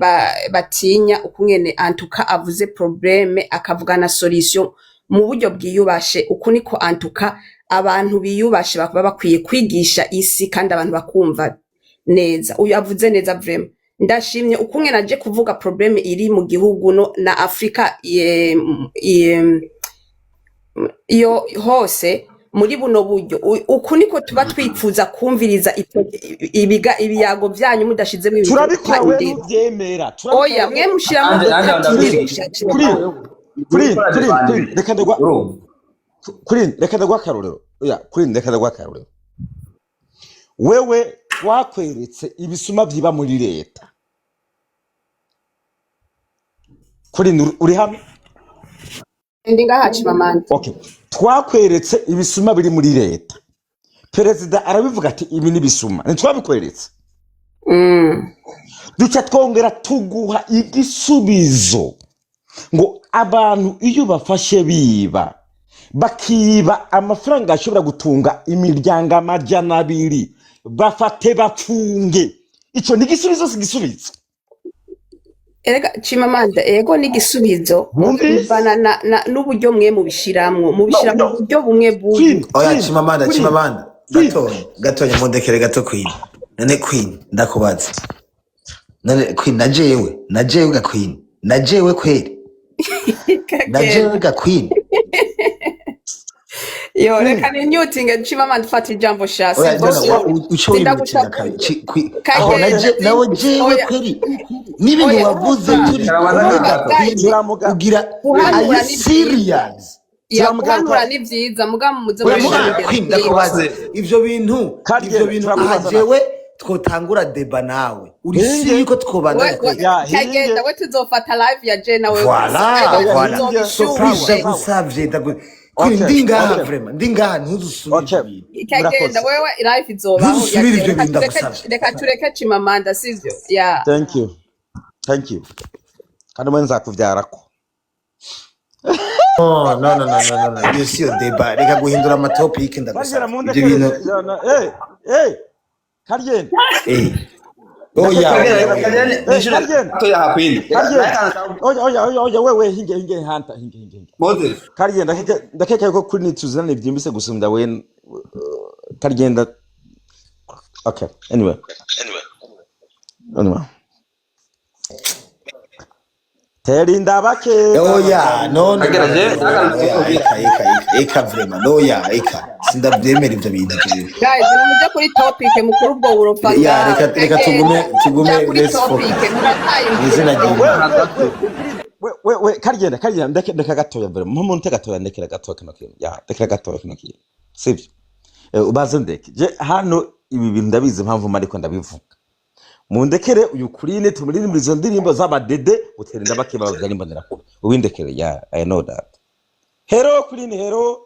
J: batinya, ukungene antuka avuze problème, akavuga na solution mu buryo bwiyubashe. Uku niko antuka abantu biyubashe baba bakwiye kwigisha isi kandi abantu bakumva neza. Uyu avuze neza vraiment. Ndashimye ukungene aje kuvuga problème iri mu gihugu no na Afrika iyo hose muri buno buryo. Uku niko tuba twipfuza kumviriza ibiyago byanyu mudashizemo ibintu byo
C: Turabikora
J: guha
C: we
J: indero.
C: Ntubyemera, turabikora.
J: Oya, mwe mushiramo
A: Nanjye
J: gukata
A: ndagushyigikira.
J: indero.
C: Kuri kuri kuri kuri reka ndagwa
A: Urumva?
C: Kuri, reka ndaguha akarorero. Oya, kuri, reka ndaguha akarorero. Wewe twakweretse ibisuma byiba muri leta. Kuri, uri hamwe.
J: Ndi ngaha, Chimamanda.
C: Okay, twakweretse ibisuma biri muri leta. Perezida arabivuga ati ibi ni ibisuma, ntitwabikweretse? Duca twongera tuguha igisubizo ngo abantu iyo bafashe biba, bakiba amafaranga ashobora gutunga imiryango 200, bafate bapfunge. Icyo ni igisubizo, si igisubizo?
J: Erega Chimamanda, ego ni igisubizo.
C: Wumvise?
J: Bivana n'uburyo mwe mubishiramwo, mubishira
C: No,
J: mu buryo bumwe bubi.
C: Queen,
B: Oya.
C: Queen,
B: Chimamanda.
C: Queen.
B: Chimamanda.
C: Queen.
B: Gatonya, gatonya, mundekere gato. Queen, none Queen, ndakubaza, none Queen, na jewe ga Queen, na jewe kweri na jewe ga Queen.
J: Yo, reka ni myutinge. Chimamanda, fata ijambo sha.
B: Oya, no, no, uco wimutira. Aho na
J: Kagenda.
B: nawe jewe
J: Oya.
B: kweri n'ibintu
J: Oya,
B: wavuze
J: urumva.
B: turi
A: Karabaza
B: kumwe
A: gato.
B: ga Queen.
C: Turamuga
B: Ugira, are you
J: Guhanura ni byiza.
B: serious?
J: Ya,
C: Turamugaruka.
J: guhanura ni byiza, mugabo muze
B: Oya,
J: murashira
B: muga
J: urugero
B: Queen,
J: rwiza.
B: ndakubaza ivyo bintu,
C: Kagenda,
B: ivyo bintu aha
C: turakubaza.
B: Jewe twotangura débat nawe, uri
C: Hinge.
B: si yuko twobandanya kweri?
C: Ya, hinge.
J: Kagenda, we tuzofata live ya je nawe.
B: Voilà,
C: Oya,
B: voilà.
C: hinge.
B: So
C: Sawa,
B: please,
C: sawa.
B: ndagusavye, Queen,
C: Okay,
B: ndi ngaha,
C: okay.
B: vraiment ndi ngaha, ntuzusubire
C: Okay.
B: ivyo bintu.
J: Kagenda.
C: Murakoze.
J: Wewe live izobaho ya
B: Ntuzusubire
J: je.
B: ivyo
J: Reka
B: bintu,
J: tureke,
B: ndagusavye.
J: reka tureke Chimamanda, sivyo? Ya.
C: Thank you, thank you. Kandi mwe nzakuvyarako.
B: No, no, no, no, no, no, no, iyo siyo débat. Reka guhindura ama topic,
C: Karyenda.
B: ndagusavye, ivyo
C: Mundekere.
B: bintu.
C: Eh, Karyenda.
B: Oya,
A: Kagenda,
B: oya, oya.
A: Kagenda,
C: Eh,
A: nishure
C: Karyenda.
A: gatoya aha, Queen.
C: Karyenda, oya, oya, oya, oya, wewe hinge, hinge hanta, hinge, hinge, hinge.
A: Moses.
C: Karyenda, ndakeka yuko kuri nituzanane byimbitse gusumba we Karyenda. Okay, anyway, tera indabake.
B: Oya, no, no, no.
A: Kagera
B: No,
A: je
B: no, no, oya, eka, eka, eka, eka, vraiment, oya, eka, sindavyemera ivyo bintu jewe.
J: Guys, nimuje kuri topic mukuru, ubwo burofa
B: Ya,
J: ngaho.
B: reka, reka tugume, tugume,
J: Ja kuri
B: let's
J: topic,
B: focus
J: murataye
B: mw'izina
J: inzira.
B: ry'Imana.
C: We Karyenda, Karyenda, ndeka gatoya mbere muntu gatoya, ndekera gatoya kino kintu, ya, ndekera gatoya kino kintu, sivyo? Ubaze ndeke je hano ibi bintu ndabizi impamvu mariko ndabivuga. Mundekere uyu kurine tumuririmba izo ndirimbo z'abadede utera indabake bavyara imbonerakure. Ubindekere, ya, I know that. Hero kurine, hero.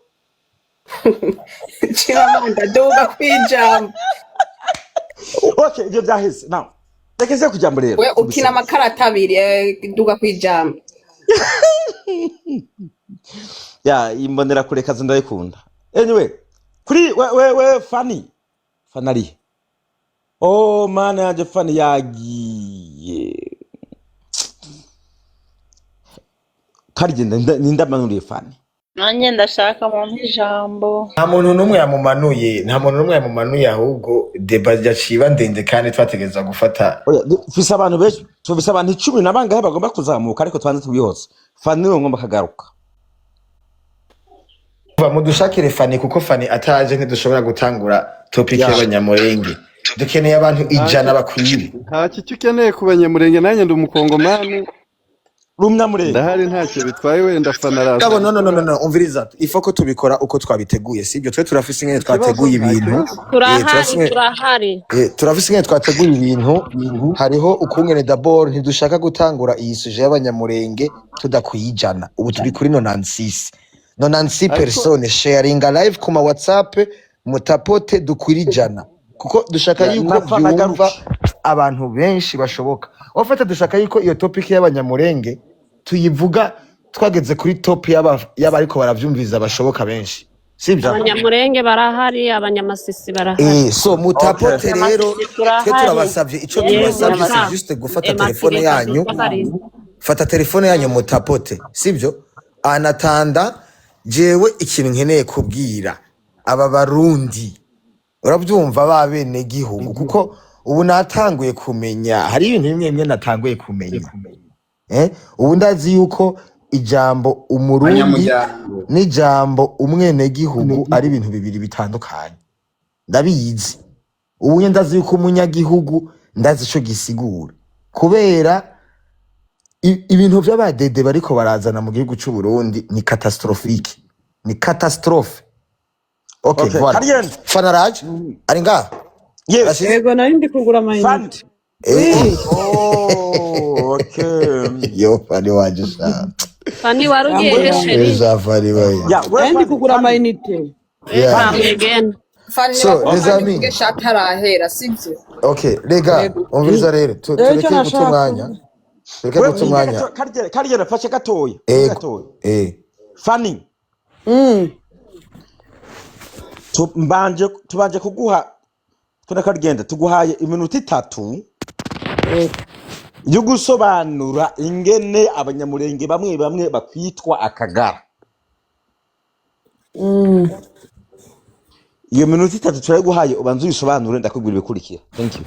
J: Chimamanda, duga kwijambo.
C: Okay, ibyo byaheze. Now reka nze kujambo rero.
J: We ukina amakarata abiri, duga kwijambo.
C: Ya, imbonerakure kazi ndayikunda. Anyway, kuri we Fani, Fani ari, oh mana yanje, Fani yagiye. Karigenda, nindamanuriye Fani.
L: Nanjye ndashaka mumpe ijambo.
B: Nta muntu n'umwe yamumanuye, nta muntu n'umwe yamumanuye. Ahubwo débat yaciba ndende kandi twategereza gufata.
C: Oya, dufise abantu benshi, tufise abantu 10 na bangahe bagomba kuzamuka, ariko twanze tubihoze. Fani niwe ngomba kagaruka.
B: Kuva mudushakire Fani, kuko Fani ataje ntidushobora gutangura topic y'abanyamurenge. Dukeneye abantu 100 bakwiye.
D: Nta kicyo ukeneye ku banyamurenge, nanjye ndi umukongomani.
C: Rumyamurenge.
D: Ndahari, ntacyo bitwaye, wenda Fana araza.
B: Gabo, no, no, no, no, no, umviriza, ifo ko tubikora uko twabiteguye, sibyo? Twe turafise ingene
D: Ikibazo
B: twateguye
D: nta
B: ibintu.
D: kibazo.
G: Turahari. Turahari.
B: Turafise ingene twateguye ibintu. Hariho ukungene d'abord ntidushaka gutangura iyi sujet y'abanyamurenge tudakwijana. Ubu turi kuri 96, 96
D: Ariko
B: personnes. Sharinga live ku ma WhatsApp, mutapote dukwira 100, kuko dushaka
C: Ya,
B: yuko
C: na Fana
B: byumva
C: agaruke.
B: abantu benshi bashoboka. Wafata, dushaka yuko iyo topic y'abanyamurenge tuyivuga twageze kuri top y'abariko baravyumviriza bashoboka benshi, sibyo?
G: Abanyamurenge barahari, abanyamasisi barahari.
B: So mutapote rero.
L: Amasisi
B: Twe
L: turahari.
B: turabasavye, ico
G: Yego
B: tubasavye
G: sha.
B: c'est juste gufata telefone
G: Emakire
B: yanyu.
G: kabisa.
B: Fata telefone yanyu mutapote, sibyo? Anatanda jewe ikintu nkeneye kubwira aba barundi, urabyumva, ba bene gihugu, kuko ubu natanguye kumenya hari ibintu bimwe bimwe natanguye kumenya. Ubu ndazi yuko ijambo umurundi
A: Abanyamuryango.
B: n'ijambo umwenegihugu ari ibintu bibiri bitandukanye. Ndabizi ubu nye, ndazi yuko umunyagihugu, ndazi ico gisigura, kubera ibintu vy'abadede bariko barazana mu gihugu c'u Burundi ni catastrophique, ni catastrophe. Okay,
C: Okay,
B: voilà.
C: Kariyenda.
B: Fanaraj ari ngaha?
C: Yes.
B: Rashid?
K: Yego, nari ndi kugura
C: Fani.
K: amayinite.
B: Eh.
C: Oh, okay.
B: Yo, Fani waje sha.
G: Fani, wari ugiye he, chérie?
B: Ejafari we.
C: Ya we.
K: Nari ndi
C: Fani.
K: kugura
C: Fani.
K: amayinite.
B: Yeah.
G: Welcome again.
J: Fani.
B: So
J: Nibaguha
B: les
J: umwanya
B: amis,
J: uvuge atarahera, sibyo?
B: Okay les gars,
K: Yego.
B: umviriza rero,
K: Rero icyo
B: tureke guta
K: nashaka
B: umwanya,
K: kuvuga.
B: tureke
C: We
B: guta
C: hinga
B: umwanya.
C: gato, karigera, karigera, fashe gatoya, fashe
B: Ego.
C: gatoya. Fani, mbanje tubanje kuguha tuna karigenda, tuguhaye iminota 3
K: Yego.
C: yo gusobanura ingene abanyamurenge bamwe bamwe bakwitwa akagara. Iyo minota 3 turayiguhaye, ubanza uyisobanure, ndakubwira ibikurikira. Thank you.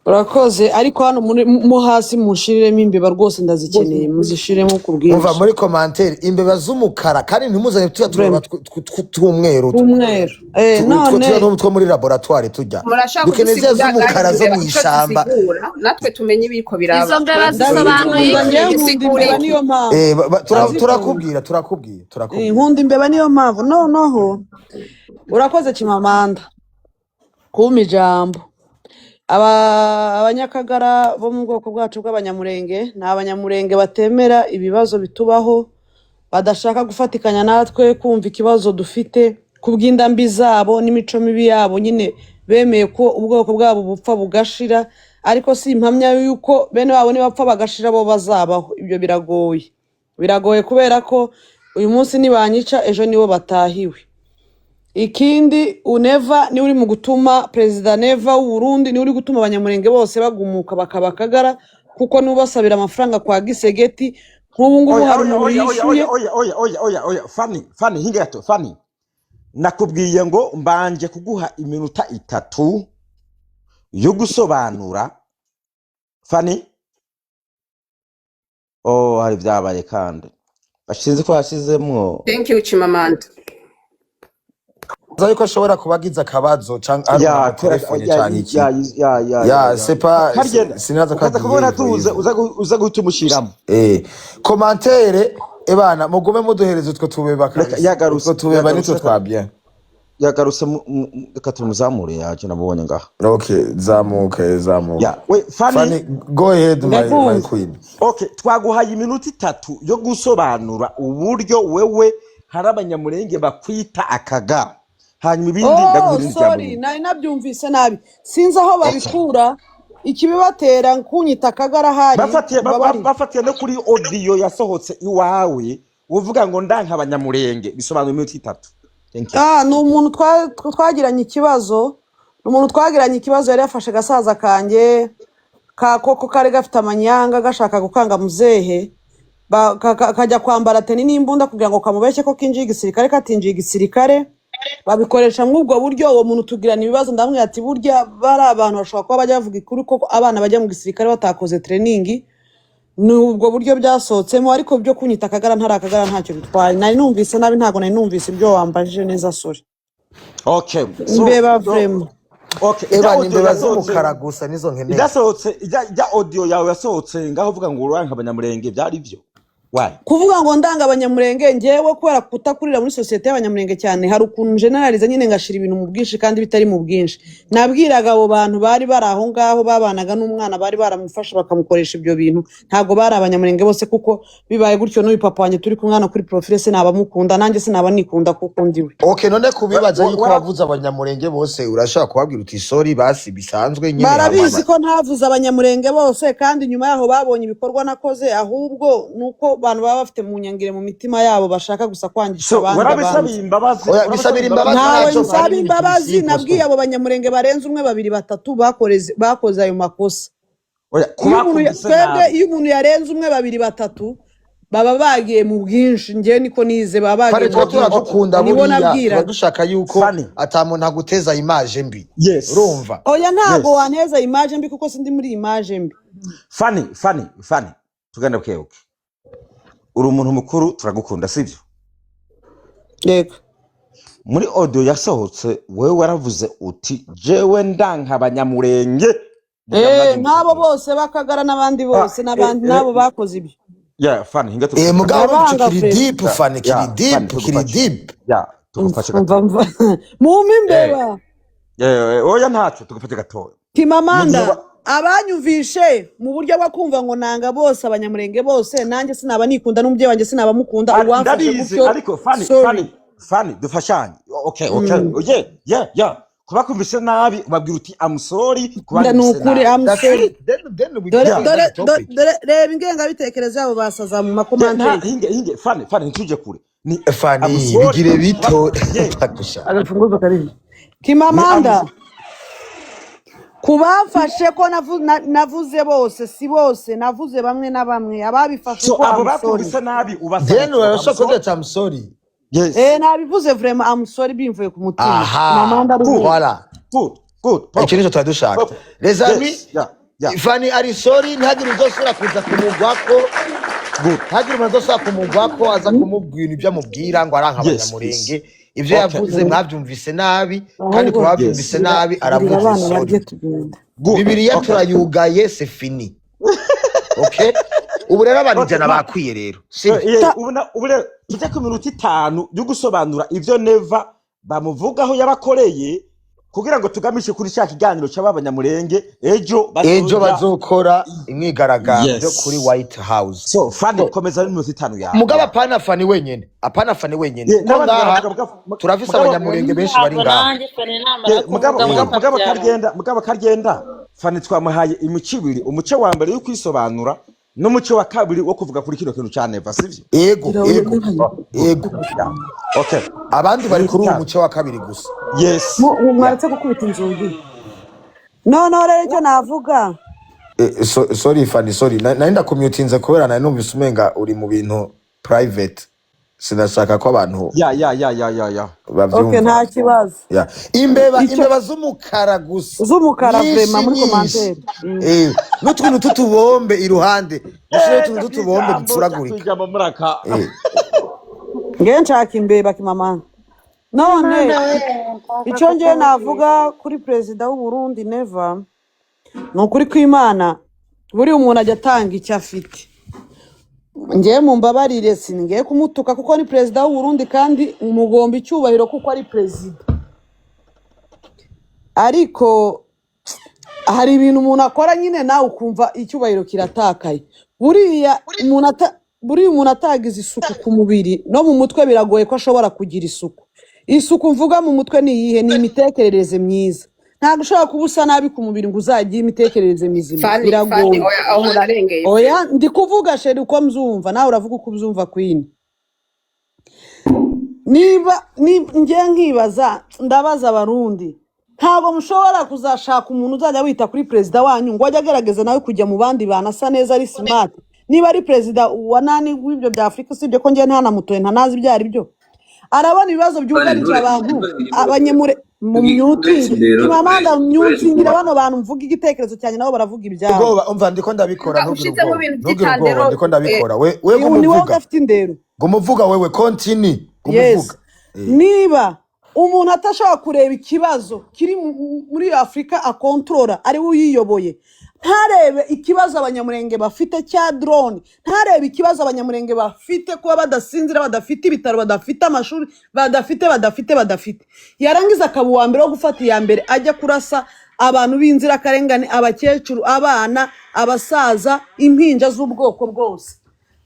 K: Urakoze, ariko hano mo hasi mushiriremo imbeba rwose, ndazikeneye, muzishiremo ku
B: Umva,
K: bwinshi.
B: muri commentaire imbeba z'umukara, kandi ntimuzane tuya tureba
K: Vraiment.
B: tw'umweru,
K: Umweru.
B: two
K: None
B: tuya two muri laboratoire tujya.
J: Murashaka
B: Dukeneye ziriya
J: kudusigurira
B: z'umukara zo
J: imbeba
B: mu
J: icyo
B: ishamba.
J: zisigura, natwe tumenye ibiriko biraba.
G: Izo mbeba zisobanuye
K: Ndazikunda
G: iki?
K: njyewe, nkunda
J: Bisigura
K: imbeba,
J: iki?
K: niyo mpamvu.
B: Eh,
K: Ndazikunda.
B: turakubwira, turakubwira, turakubwira.
K: Nkunda imbeba, niyo mpamvu. Noneho urakoze, Chimamanda, kumpa ijambo. Abanyakagara bo mu bwoko bwacu bw'abanyamurenge ni abanyamurenge batemera ibibazo bitubaho, badashaka gufatikanya natwe kumva ikibazo dufite kubw'inda mbi zabo n'imico mibi yabo nyine. Bemeye ko ubwoko bwabo bupfa bugashira, ariko si impamya yuko bene wabo nibapfa bagashira bo bazabaho. Ibyo biragoye, biragoye, kubera ko uyu munsi nibanyica, ejo nibo batahiwe. Ikindi, uneva niwe uri mu gutuma, Perezida Neva w'u Burundi niwe uri gutuma abanyamurenge bose bagumuka bakaba akagara, kuko niwe ubasabira amafaranga kwa Gisegeti. Nk'ubu ngubu
C: Oya.
K: hari
C: Oya.
K: umuntu
C: Oya, oya,
K: yishyuye.
C: oya, oya, oya, oya, oya, oya, Fani, Fani, hinga gato. Fani, nakubwiye ngo mbanje kuguha iminota 3 yo gusobanura. Fani, oh, hari byabaye kandi bashinze ko hashizemwo.
J: Thank you, Chimamanda.
B: Aza yuko ashobora kuba agize akabazo canke ari
C: Ya.
B: umuntu
C: Kubera
B: telefone
C: ya.
B: canke iki.
C: Ya, ya, ya.
B: Ya.
C: Ya.
B: C'est pas
C: Karigenda.
B: Sinaza ko
C: Ukaza
B: agiye
C: kubona
B: ivo
C: tuze
B: ivo.
C: uza guhita umushiramo.
B: Commentaire, ebana, mugume muduhereza utwo tubeba
C: Reka.
B: kabisa.
C: Yagarutse.
B: Utwo tubeba
C: Yagarutse.
B: nitwo
C: Reka.
B: twa bien.
C: Yagarutse, reka tumuzamure, yaje, namubonye ngaha.
B: Okay, zamuka, zamuka.
C: Ya we, Fani.
B: Fani, go ahead, my
K: Ndakumva.
B: queen.
C: Okay, twaguhaye iminota 3 yo gusobanura uburyo wewe hari abanyamurenge bakwita akagara, hanyuma ibindi
K: Oh,
C: ndaguha irindi jambo
K: sorry,
C: nyuma.
K: nari nabyumvise nabi, sinzi aho
C: Okay.
K: babikura ikibibatera kunyita akagara ahari.
C: Bafatiye
K: Mbabarire.
C: bafatiye no kuri audio yasohotse iwawe uvuga ngo ndanka abanyamurenge, bisobanura iminota 3. Thank you.
K: Ah, ni umuntu twagiranye ikibazo, ni umuntu twagiranye ikibazo, yari yafashe gasaza kanjye ka koko kari gafite amanyanga, gashaka gukanga muzehe, kajya kwambara tenue n'imbunda kugira ngo kamubeshye ko kinjiye igisirikare, katinjiye igisirikare. Babikoresha muri ubwo buryo. Uwo muntu tugirana ibibazo, ndamubwira ati burya bari abantu bashobora kuba bajya bavuga ikuri koko, abana bajya mu gisirikare batakoze training. Ni ubwo buryo byasohotsemo, ariko byo kunyita akagara, ntari akagara, ntacyo bitwaye. Nari numvise nabi, ntabwo nari numvise ibyo wambajije neza, sorry.
C: Okay, so
K: Imbeba.
C: So
K: Vraiment.
C: Okay, ijya
B: Eba, ni
C: audio
B: imbeba
C: yasohotse
B: z'umukara gusa nizo nkeneye.
C: Idasohotse, ijya audio yawe yasohotse ngaho uvuga ngo uranka abanyamurenge, byari byo? Why?
K: Kuvuga ngo ndanga abanyamurenge, ngewe kubera kutakurira muri sosiyete y'abanyamurenge cyane, hari ukuntu generaliza nyine ngashira ibintu mu bwinshi kandi bitari mu bwinshi. Nabwiraga abo bantu bari bari aho ngaho babanaga n'umwana, bari baramufasha bakamukoresha ibyo bintu, ntabwo bari abanyamurenge bose, kuko bibaye gutyo n'uyu papa wanjye turi kumwe hano kuri profile sinabamukunda, nanjye sinaba nikunda kuko ndiwe.
B: Okay, none kubibaza yuko wavuze abanyamurenge bose, urashobora kubabwira uti sorry basi, bisanzwe nyine.
K: Barabizi
B: Hama
K: ko ntavuze abanyamurenge bose, kandi nyuma yaho babonye ibikorwa nakoze. Ahubwo ni uko abantu baba bafite mu nyangire mu mitima yabo, bashaka gusa kwangisha
C: So
K: abandi
C: warabisabiye
K: abandi.
C: imbabazi?
B: Oya,
C: Warabisabiye
B: bisabira
C: imbabazi?
B: imbabazi.
K: Ntawe
B: Ntacyo
K: nsaba
B: Fani, ibintu
K: imbabazi.
B: simple.
K: Nabwiye abo banyamurenge barenze umwe, babiri, batatu bakoze ayo makosa.
C: Oya.
K: Iyo umuntu
C: Kubakubise
K: twebwe
C: nabi.
K: iyo umuntu yarenze umwe, babiri, batatu, baba bagiye mu bwinshi. Njyewe niko nize, baba
B: Fani,
K: bagiye mu
B: tuba
K: bwinshi.
B: turadukunda
K: Nibo
B: buriya tuba
K: nabwiraga.
B: dushaka yuko
C: Fani.
B: ata muntu aguteza image mbi.
C: Yes.
B: Urumva?
K: Oya, ntabwo
C: Yes.
K: wanteza image mbi, kuko sindi muri image mbi.
C: Fani, Fani, Fani, tugenda bukebuke, uri umuntu mukuru, turagukunda, sibyo?
K: Yego.
C: Muri audio yasohotse wewe waravuze uti jewe ndanka abanyamurenge mugira
K: Nk'abo
C: mwabyumvise?
K: bose bakagara n'abandi
C: Ah,
K: bose n'abandi n'abo bakoze ibyo.
C: Ya Fani, hinga
B: Eh,
C: tugufashe.
B: mugabo urumva ico
K: Ndabanga
B: kiri
K: vraiment.
B: deep, Fani,
C: Ya
B: kiri
C: Fani,
B: deep, kiri
C: tugufashe.
B: deep.
C: Ya, tugufashe
K: Mva
C: gatoya.
K: mva, mumpe
C: Eh,
K: imbeba.
C: oya, ntacyo, tugufashe gatoya. Mu gihe
K: Kimamanda. Abanyumvishe mu buryo bwo kumva ngo nanga bose, abanyamurenge bose, nanjye sinaba nikunda, n'umubyeyi wanjye sinaba mukunda. Uwamfashe
C: Ndabizi.
K: gutyo,
C: Ariko Fani,
K: sorry.
C: Fani, Fani, dufashanye. Okay. Yeah, kuba kumvise nabi ubabwira uti I'm sorry kuba
K: Nda ni
C: numvise
K: ukuri
C: nabi.
K: I'm
B: That's
K: sorry.
B: it. Then we
K: Dore
B: go to
K: dore
B: another topic.
K: dore reba ingengabitekerezo yabo basaza mu
C: Yeah, nta
K: makomanteri.
C: Hinge, hinge, Fani, Fani, ntituje kure, ni
B: Fani,
C: I'm sorry
B: bigire
C: kuba
B: bito.
C: Yeah.
B: Takusha.
M: Agafunguzo karihe?
C: Ni I'm
K: Kimamanda, kubafashe ko navuze bose, si bose, navuze bamwe na bamwe, ababifashe
C: So
K: uko,
C: abo
K: I'm sorry.
C: bakumvise nabi ubasaba
B: Then
C: ati I'm
B: urashobora
C: sorry.
B: kuvuga ati I'm sorry.
C: Yes.
K: Nabivuze vraiment, I'm sorry, bimvuye ku mutima.
B: Aha.
K: Kimamanda
C: Good.
K: ruhuka.
B: Voilà.
C: Good, good.
B: Icyo
C: Perfect.
B: nicyo twari dushaka.
C: Perfect.
B: Les amis,
C: Yes, yeah.
B: Fani ari sorry, ntihagire uzosubira kuza kumugwako.
C: Good.
B: Ntihagire umuntu azosubira kumugwako aza kumubwira ibyo amubwira ngo aranka
C: Yes, please.
B: abanyamurenge. Ibyo yavuze mwabyumvise nabi, kandi
M: Ahubwo
B: ku babyumvise
M: bwira
B: nabi
M: bwira
B: aravuze
M: abana
B: sorry.
M: barye tugenda.
C: Good.
B: Bibiliya turayugaye, c'est fini. Okay, ubu rero abantu
C: Okay
B: 100
C: ma
B: bakwiye rero, sibyo?
C: Ubu rero tujya ku minota 5 yo gusobanura ivyo Neva bamuvugaho yabakoreye, kugira ngo tugamishe kuri cya kiganiro cy'abanyamurenge ejo
B: Ejo
C: bazoja.
B: bazokora imyigaragambyo kuri White House.
C: So Fani, komeza n'iminota 5 yawe.
B: Mugabo apana Fani wenyene, apana Fani wenyene, kuko
C: N'abandi
B: ngaha
C: baravuga
B: turafise
C: mugabo
B: abanyamurenge benshi bari
L: Ntabwo
B: ngaha.
L: nanjye Fani namara
C: Mugabo
L: kuvuga
C: mugabo mugabo
L: mukabyara.
C: Karyenda, mugabo Karyenda, Fani twamuhaye imico ibiri: umuce wa mbere yo kwisobanura n'umuce wa kabiri wo kuvuga kuri kino kintu cya Neva, sivyo?
B: Ego.
M: Gira
B: Ego. Ego.
C: Yeah. Okay.
B: Abandi bari kuri uwo
C: Iminota 5.
B: muce wa kabiri gusa.
C: Yes.
K: Mwaretse gukubita inzugi. Noneho rero icyo navuga
B: Sorry Fani, sorry. Nari ndakumyutinze kubera nari numvise umenga uri mu bintu private, sinashaka ko abantu
C: Ya.
K: Okay,
B: bavyumva.
K: nta kibazo.
B: Yeah. Imbeba,
K: Icyo
B: imbeba z'umukara gusa.
K: Z'umukara
B: Nyinshi,
K: vraiment muri
B: nyinshi.
K: commentaire.
B: N'utuntu tw'utubombe iruhande, mushireho utuntu
C: Jya
B: tw'utubombe
C: kwijambo, jya
B: duturagurika.
C: kwijambo muraka.
K: Ngewe nshaka imbeba, Kimamanda. None
L: Mana we, nshaka
K: icyo ngewe
L: kukubwira.
K: navuga kuri perezida w'u Burundi Neva, ni ukuri kw'Imana, buriya umuntu ajya atanga icyo afite. Ngewe mumbabarire, singiye kumutuka kuko ni perezida w'u Burundi kandi mugomba icyubahiro kuko ari perezida, ariko hari ibintu umuntu akora nyine nawe ukumva icyubahiro kiratakaye. Buriya umuntu atagize isuku ku mubiri no mu mutwe, biragoye ko ashobora kugira isuku. Isuku mvuga mu mutwe ni iyihe? Ni imitekerereze myiza. Ntabwo ushobora kuba usa nabi ku mubiri ngo uzagire imitekerereze mizima.
J: Fani, Fani,
K: Biragoye.
J: oya, aho urarengeye.
K: Oya, ndi kuvuga chérie uko mbyumva, nawe uravuga uko ubyumva. Queen, niba ngiye nkibaza, ndabaza Abarundi, ntabwo mushobora kuzashaka umuntu uzajya wita kuri perezida wanyu ngo ajye agerageza nawe kujya mu bandi bantu asa neza, ari smart, niba ari perezida wa nani w'ibyo bya Afurika? Usibye ko ngewe ntanamutoye, ntanazi ibyo ari byo. Arabona ibibazo byugarije abantu abanyamure mu myutingi. Kimamanda, myutingira bano bantu, mvuga igitekerezo cyanjye, nabo baravuga ibyabo.
B: Ubwoba, umva, ndiko ndabikora.
J: Vuga
B: Ntugire
J: ushizemo
B: ubwoba.
J: ibintu
B: Ntugire ubwoba.
J: by'itandero.
B: Ndiko ndabikora. We
K: Ni wowe
B: gumuvuga.
K: udafite indero.
B: Gumuvuga wewe, continue.
K: Yes.
B: Gumuvuga.
K: Niba umuntu atashobora kureba ikibazo kiri muri Afurika akontorora, ari we uyiyoboye, ntarebe ikibazo abanyamurenge bafite cya drone, ntarebe ikibazo abanyamurenge bafite kuba badasinzira, badafite ibitaro, badafite amashuri, badafite, badafite, badafite, yarangiza akaba uwa mbere wo gufata iya mbere ajya kurasa abantu b'inzirakarengane, abakecuru, abana, abasaza, impinja z'ubwoko bwose,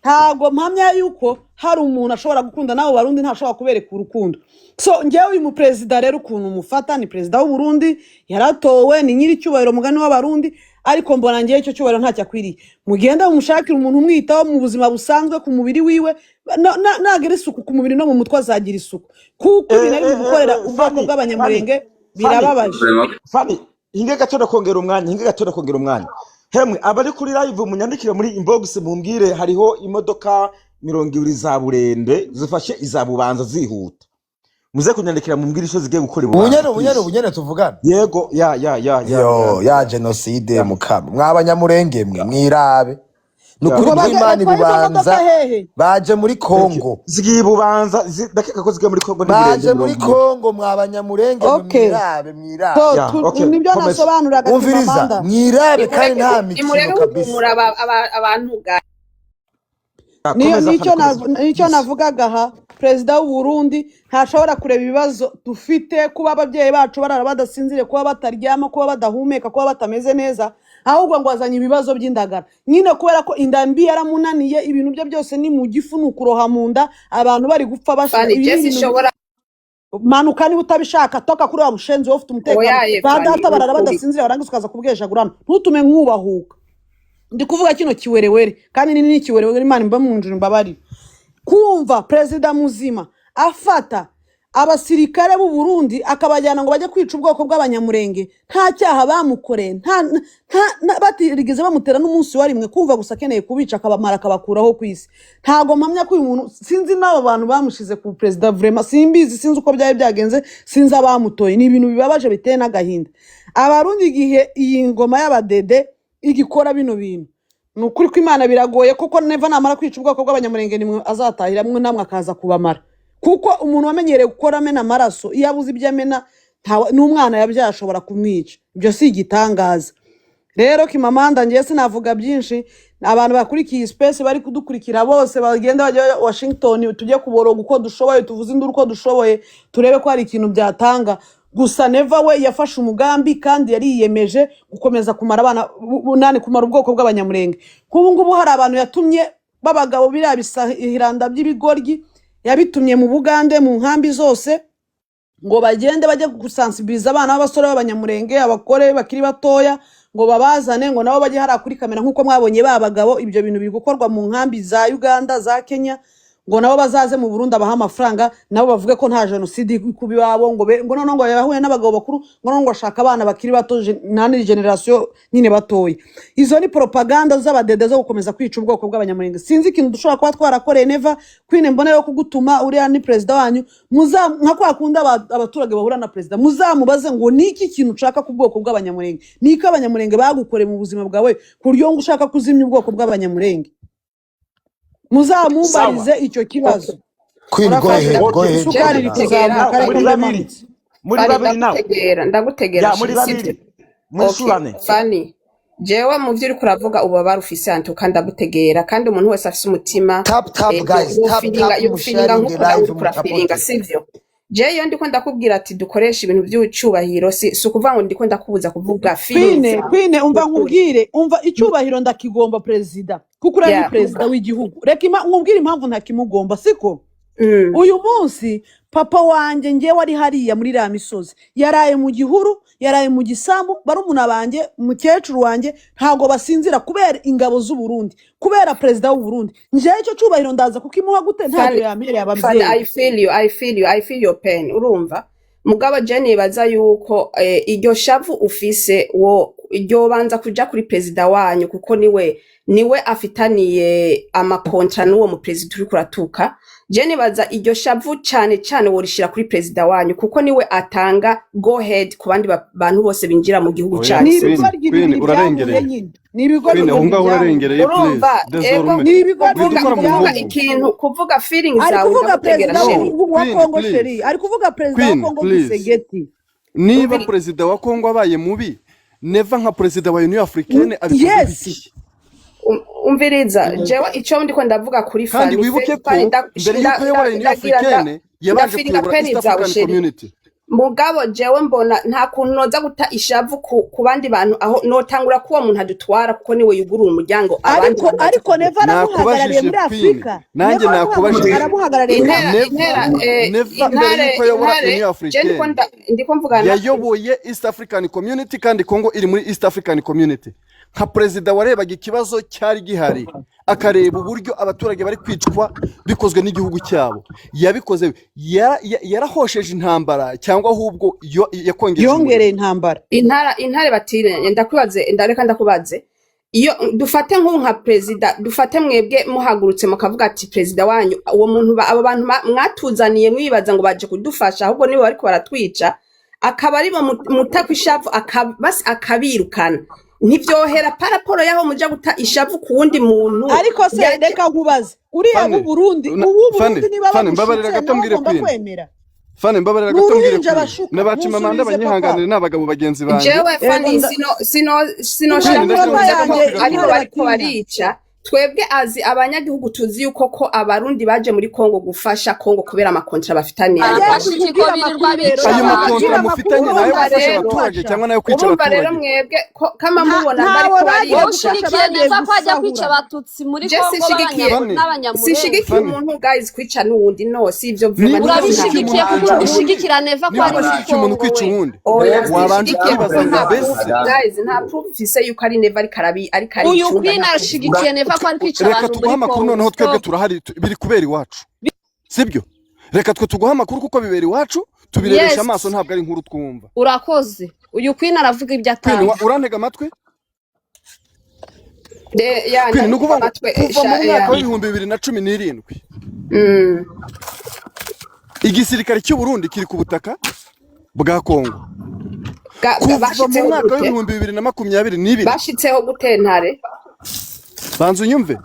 K: ntabwo mpamya yuko hari umuntu ashobora gukunda n'abo Barundi, ntashobora kubereka urukundo. So ngewe uyu muperezida rero ukuntu mufata, ni perezida w'u Burundi, yaratowe, ni nyiricyubahiro mugani w'Abarundi, ariko mbona ngewe icyo cyubahiro ntacyo akwiriye. Mugende mumushakire umuntu umwitaho mu buzima busanzwe ku mubiri wiwe. Nagira isuku ku mubiri no mu mutwe azagira isuku, kuko ibintu ari gukorera ubwoko
C: Fani, Fani,
K: bw'abanyamurenge
C: Fani,
K: birababaje.
C: Fani, hinge gato kongera umwanya, hinge gato kongera umwanya. Hemwe abari kuri live, munyandikire muri inbox mumbwire, hariho imodoka 20 za burende zifashe iza Bubanza zihuta. Muze kunyandikira mumbwire ico zigiye gukora i Bubanza.
B: Ubunyene, ubunyene.
C: Please.
B: Ubunyene tuvugana.
C: Yego, ya.
B: Yo, ya genocide mukama, mw'abanyamurenge mwe, mwirabe ni ukuri
K: Ngo
B: kw'Imana.
K: batwaye izo modoka
B: Ibubanza
K: hehe?
B: baje muri
C: Thank you.
B: Kongo.
C: Zigiye i Bubanza, ndakeka ko zigiye muri Kongo n'ibirenge
B: Baje muri
C: 20.
B: Kongo, mw'abanyamurenge mwe.
K: Okay.
B: Mwirabe, mwirabe.
K: So
C: Ya, okay,
K: nibyo
C: komeza.
K: nasobanuraga,
B: Umviriza.
K: Kimamanda.
B: Mwirabe kandi
J: Imureke
B: nta mikino
J: imureke
B: kabisa.
J: kugumura abantu ga.
C: Ya,
K: Niyo
C: komeza
K: nicyo
C: Fani, komeza.
K: nicyo
C: Please.
K: navugaga aha: perezida w'u Burundi ntashobora kureba ibibazo dufite, kuba ababyeyi bacu barara badasinziriye, kuba bataryama, kuba badahumeka, kuba batameze neza, Ahubwo ngo azanye ibibazo by'indagara nyine, kubera ko inda mbi yaramunaniye. Ibintu bye byose ni mu gifu, ni ukuroha mu nda, abantu bari gupfa bashira.
J: Fani,
K: Ibi
J: je
K: ni ibintu.
J: sinshobora.
K: Manuka niba utabishaka, toka kuri wa mushenzi wowe ufite umutekano.
J: Oyaye.
K: Ba
J: Fani,
K: data barara
J: nukuri.
K: badasinzira, barangiza ukaza kubwejagura hano. Ntutume nkubahuka. Ndi kuvuga kino kiwerewere, kandi nini ni ikiwerewere. Imana imba mu nzu imbabarire. Kumva perezida muzima afata abasirikare b'u Burundi akabajyana ngo bajye kwica ubwoko bw'Abanyamurenge, nta cyaha bamukoreye, nta batigeze bamutera n'umunsi wa rimwe, kumva gusa akeneye kubica akabamara akabakuraho ku isi, ntago mpamya ko uyu muntu, sinzi n'abo bantu bamushize ku perezida, vraiment simbizi, sinzi uko byari byagenze, sinzi abamutoye. Ni ibintu bibabaje, biteye n'agahinda. Abarundi, igihe iyi ngoma y'abadede igikora bino bintu, ni ukuri ko Imana biragoye, kuko Neva namara kwica ubwoko bw'Abanyamurenge, nimwe azatahira mwe namwe akaza kubamara, kuko umuntu wamenyereye gukora amena amaraso, iyo abuze ibyo amena, n'umwana yabyaye ashobora kumwica. Ibyo si igitangaza. Rero Kimamanda, ngewe sinavuga byinshi. Abantu bakurikiye iyi space, bari kudukurikira bose, bagenda bajya Washington, tujye kuboroga uko dushoboye, tuvuze induru uko dushoboye, turebe ko hari ikintu byatanga. Gusa Neva we yafashe umugambi kandi yariyemeje gukomeza kumara abana bunani, kumara ubwoko bw'Abanyamurenge. Nk'ubu ngubu hari abantu yatumye b'abagabo, biriya bisahiranda by'ibigoryi, yabitumye mu Bugande, mu nkambi zose, ngo bagende bajye gusansibiliza abana b'abasore b'Abanyamurenge, abagore bakiri batoya, ngo babazane, ngo nabo bajye hariya kuri kamera nk'uko mwabonye ba bagabo. Ibyo bintu biri gukorwa mu nkambi za Uganda, za Kenya, ngo nabo bazaze mu Burundi abahe amafaranga, nabo bavuge ko nta jenoside iri kuba iwabo, ngo noneho ngo yahuye n'abagabo bakuru, ngo noneho ngo ashaka abana bakiri bato, nani, génération nyine batoya. Izo ni propaganda z'abadede zo gukomeza kwica ubwoko bw'Abanyamurenge. Sinzi ikintu dushobora kuba twarakoreye Neva. Kwine mbone yo kugutuma, uriya ni perezida wanyu, muza nka kwa kundi abaturage bahura na perezida, muzamubaze ngo ni iki kintu ushaka ku bwoko bw'Abanyamurenge? Ni iki Abanyamurenge bagukoreye mu buzima bwawe ku buryo ngo ushaka kuzimya ubwoko bw'Abanyamurenge? Muzamumbarize icyo kibazo.
B: Queen, go
K: Murakoze.
B: ahead, go ahead.
K: Isukari iri
J: Ndagutegera.
K: kuzamuka, ariko
C: Muri
K: mbe
C: babiri.
K: manutse.
C: Muri
J: Fani,
C: babiri nawe.
J: ndagutegera, ndagutegera.
C: Ya, muri
J: Chéri, sibyo?
C: babiri.
J: Okay.
C: Mwishurane.
J: Fani, jewe mu byo uriko uravuga, ububabare ufise antuka ndagutegera, kandi umuntu wese afise umutima
B: Tap tap, guys, tap
J: yofiringa
B: tap.
J: yofiringa
B: Musharinge
J: nkuko nawe
B: live,
J: uriko urafiringa.
B: mutapote.
J: Sivyo? Jewe iyo ndiko ndakubwira ati dukoreshe ibintu by'icubahiro, si ukuvuga ngo ndiko ndakubuza kuvuga feelings
K: Kwine,
J: zawe.
K: Kwine, umva nkubwire, umva, icyubahiro ndakigomba perezida, kuko uriya ni perezida w'igihugu. Reka nkubwire impamvu ntakimugomba, siko? Uyu munsi papa wanjye ngewe ari hariya muri iriya misozi, yaraye mu gihuru, yaraye mu gisambu. Barumuna banjye, mukecuru wanjye, ntabwo basinzira kubera ingabo z'u Burundi, kubera perezida w'u Burundi. Ngewe icyo cyubahiro ndaza kukimuha gute? Ntacyo
J: Fani,
K: yampereye
J: Fani,
K: ababyeyi.
J: I feel you, I feel you, I feel your pain. Urumva? Mugabo je nibaza yuko iryo shavu ufise wo ryobanza kuja kuri perezida wanyu, kuko niwe afitaniye amakontra n'uwo mu perezida uriko uratuka. Je nibaza iryo shavu cane cane worishira kuri perezida wanyu, kuko niwe atanga go ahead ku bandi bantu bose binjira mu gihugu
D: Oya.
J: cacu.
K: Ni
D: Queen,
K: ibigoryi
D: Queen,
K: bibiri byahuye
D: urarengereye.
K: nyine, ni ibigoryi
D: Queen, aho
K: bibiri
D: ngaho
K: byahuye.
D: urarengereye, please.
J: Urumva, ego.
D: Désormais
K: Ni ibigoryi
J: Kuvuga
D: widukora
K: bibiri
D: mu
J: kuvuga
K: byahuye.
D: nkovu.
J: ikintu, kuvuga feelings
K: Ari
J: zawe,
K: kuvuga
J: ndagutegera.
K: perezida
D: No.
J: Chéri.
K: wa
D: Queen,
K: Kongo.
D: please.
K: Chéri, ari kuvuga perezida wa
D: Queen,
K: Kongo
D: please.
K: Tshisekedi.
D: Niba perezida wa Kongo abaye mubi, Neva nka perezida wa Union Africaine abikoze biki?
J: Umviriza, jewe ico ndiko ndavuga kuri
D: Kandi
J: Fani
D: wibuke ko
J: Fani,
D: mbere y'uko ayobora Union
J: ndagira
D: Africaine yabanje
J: ndafiringa
D: kuyobora
J: peni
D: East
J: zawe,
D: African
J: chéri.
D: Community.
J: Mugabo jewe mbona nta kuntu noza guta ishavu ku bandi bantu, aho notangura ko uwo muntu adutwara, kuko niwe yugurura umuryango abandi
K: Ariko
J: bantu baza
K: ariko
J: kuvuga.
K: Neva aramuhagarariye
D: Nakubajije,
K: muri
D: Queen.
K: Afurika.
D: Nanjye
K: Neva
D: nakubajije.
K: aramuhagarariye muri
J: Intera
K: Afurika.
J: intera
D: Neva, Neva mbere
J: intare
D: y'uko ayobora
J: intare
D: Union
J: je ndiko
D: Africaine
J: ndiko mvugana na
D: yayoboye East African Community, kandi Congo iri muri East African Community. Nka perezida warebaga ikibazo cyari gihari, akareba uburyo abaturage bari kwicwa bikozwe n'igihugu cyabo, yabikoze yarahosheje intambara cyangwa ahubwo yakongeje umuriro?
K: Yongereye intambara.
J: Intare batire, ndakwibaze, ndareka ndakubaze. Iyo dufate nk'ubu nka perezida, dufate mwebwe muhagurutse mukavuga ati perezida wanyu, uwo muntu abo bantu mwatuzaniye mwibaza ngo baje kudufasha, ahubwo nibo bariko baratwica, akaba aribo mutako ishavu, basi akabirukana, ntivyohera par rapport y'aho muja guta ishavu ku wundi muntu
K: Ariko se
J: yaje
K: reka nkubaze, uriya
D: Fane,
K: w'uburundi,
D: Fane,
K: uw'Uburundi niba
D: Fane, mbabarira
K: bagushutse
D: gato
K: nawe
D: mbwire
K: agomba
D: Queen.
K: kwemera.
D: Fane, mbabarira
K: Ni
D: gato mbwire
K: uruhinja
D: Queen.
K: bashuka.
D: N'abacimamanda
K: Musubize papa.
D: banyihanganire, ni abagabo bagenzi banjye.
J: Jewe
K: Ego
J: Fani, sino
D: Queen,
J: sinoshira
D: ndagira ngo
K: iminota
J: kuvuga ko
K: yanjye
D: nze
J: aribo
K: intare
J: bariko
K: batinya.
J: barica. Twebwe azi abanyagihugu tuzi yuko ko abarundi baje muri Kongo gufasha Kongo kubera amakontra bafitaniye.
K: Agiye
G: Barafashe iki ko
K: kukubwira
G: birirwa
K: amakuru rero,
G: bica
D: Ayo
G: abantu?
D: makontra
K: amakuru
D: mufitanye nayo
J: Urumva
D: gufasha
J: rero,
D: abaturage cyangwa nayo kwica
J: urumva rero
D: abaturage?
J: Mwebwe ko kama
K: Nta-
J: mubona
K: ntawe
J: bariko
K: bagiye
J: barica.
G: Wowe
K: gufasha,
G: ushigikiye
K: bagiye
G: neza ko ajya kwica
K: gusahura.
G: abatutsi muri
J: Je
G: Kongo
J: sinshigikiye
D: Fani,
G: n'abanyamurenge?
J: sinshigikiye
D: Fani.
J: umuntu guys kwica n'uwundi, no si ivyo vraiment.
D: Niba
J: Nivyo.
D: ushyigikiye
G: Urabishigikiye
D: umuntu
G: kuko
D: kwica uwundi,
G: ushigikira Neva ko
D: niba
G: ari muri
D: bashyigikiye umuntu
G: Kongo
D: kwica
G: we.
D: uwundi,
J: Oya,
D: wabanje
J: sinshigikiye kuko
D: ukibaza ngo
J: nta
D: mbese
J: proof guys, nta proof mfise yuko ari Neva ariko arabi ariko
G: Uyu
J: arica urumva,
G: Queen
J: nta proof.
G: arashigikiye Neva ko ari kwica
D: Reka
G: abantu
D: tuguhe
G: muri
D: amakuru.
G: Kongo.
D: Noneho twebwe
G: Stop.
D: turahari, biri kubera iwacu, sibyo? Reka twe tuguhe amakuru kuko bibera iwacu, tubirebesha
G: Yes.
D: amaso, ntabwo ari inkuru twumva.
G: Urakoze. Uyu Queen aravuga ibyo
D: Queen,
G: atazi.
D: urantega amatwi?
J: Ya,
D: Queen, ni ukuvuga ngo
J: amatwi,
D: kuva mu
J: sha,
D: mwaka
J: ya.
D: wa 2017 igisirikare cy'u Burundi kiri ku butaka bwa Kongo. Kuva mu
J: Bashitseho
D: mwaka
J: gute?
D: wa 2022.
J: Bashitseho gute, Ntare?
D: Banza unyumve,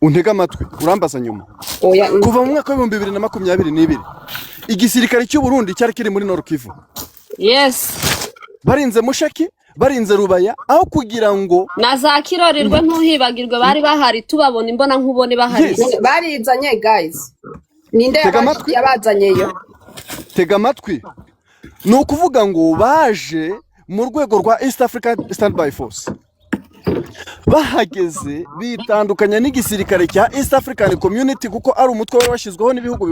D: untege amatwi, urambaza nyuma.
J: Oya.
D: Kuva mu mwaka wa 2022 igisirikare cy'u Burundi cyari kiri muri Nord Kivu, barinze Mushaki, barinze Rubaya, aho kugira ngo
G: Na za Kirorirwe ntuhibagirwe, bari bahari, tubabona imbona nkubone bahari.
D: Yes.
J: Barizanye guys, ninde
D: Tega amatwi.
J: yabazanyeyo?
D: Tega amatwi. Ni ukuvuga ngo baje mu rwego rwa East African Standby Force, bahageze bitandukanya n'igisirikare cya East African Community, kuko ari umutwe wari washyizweho n'ibihugu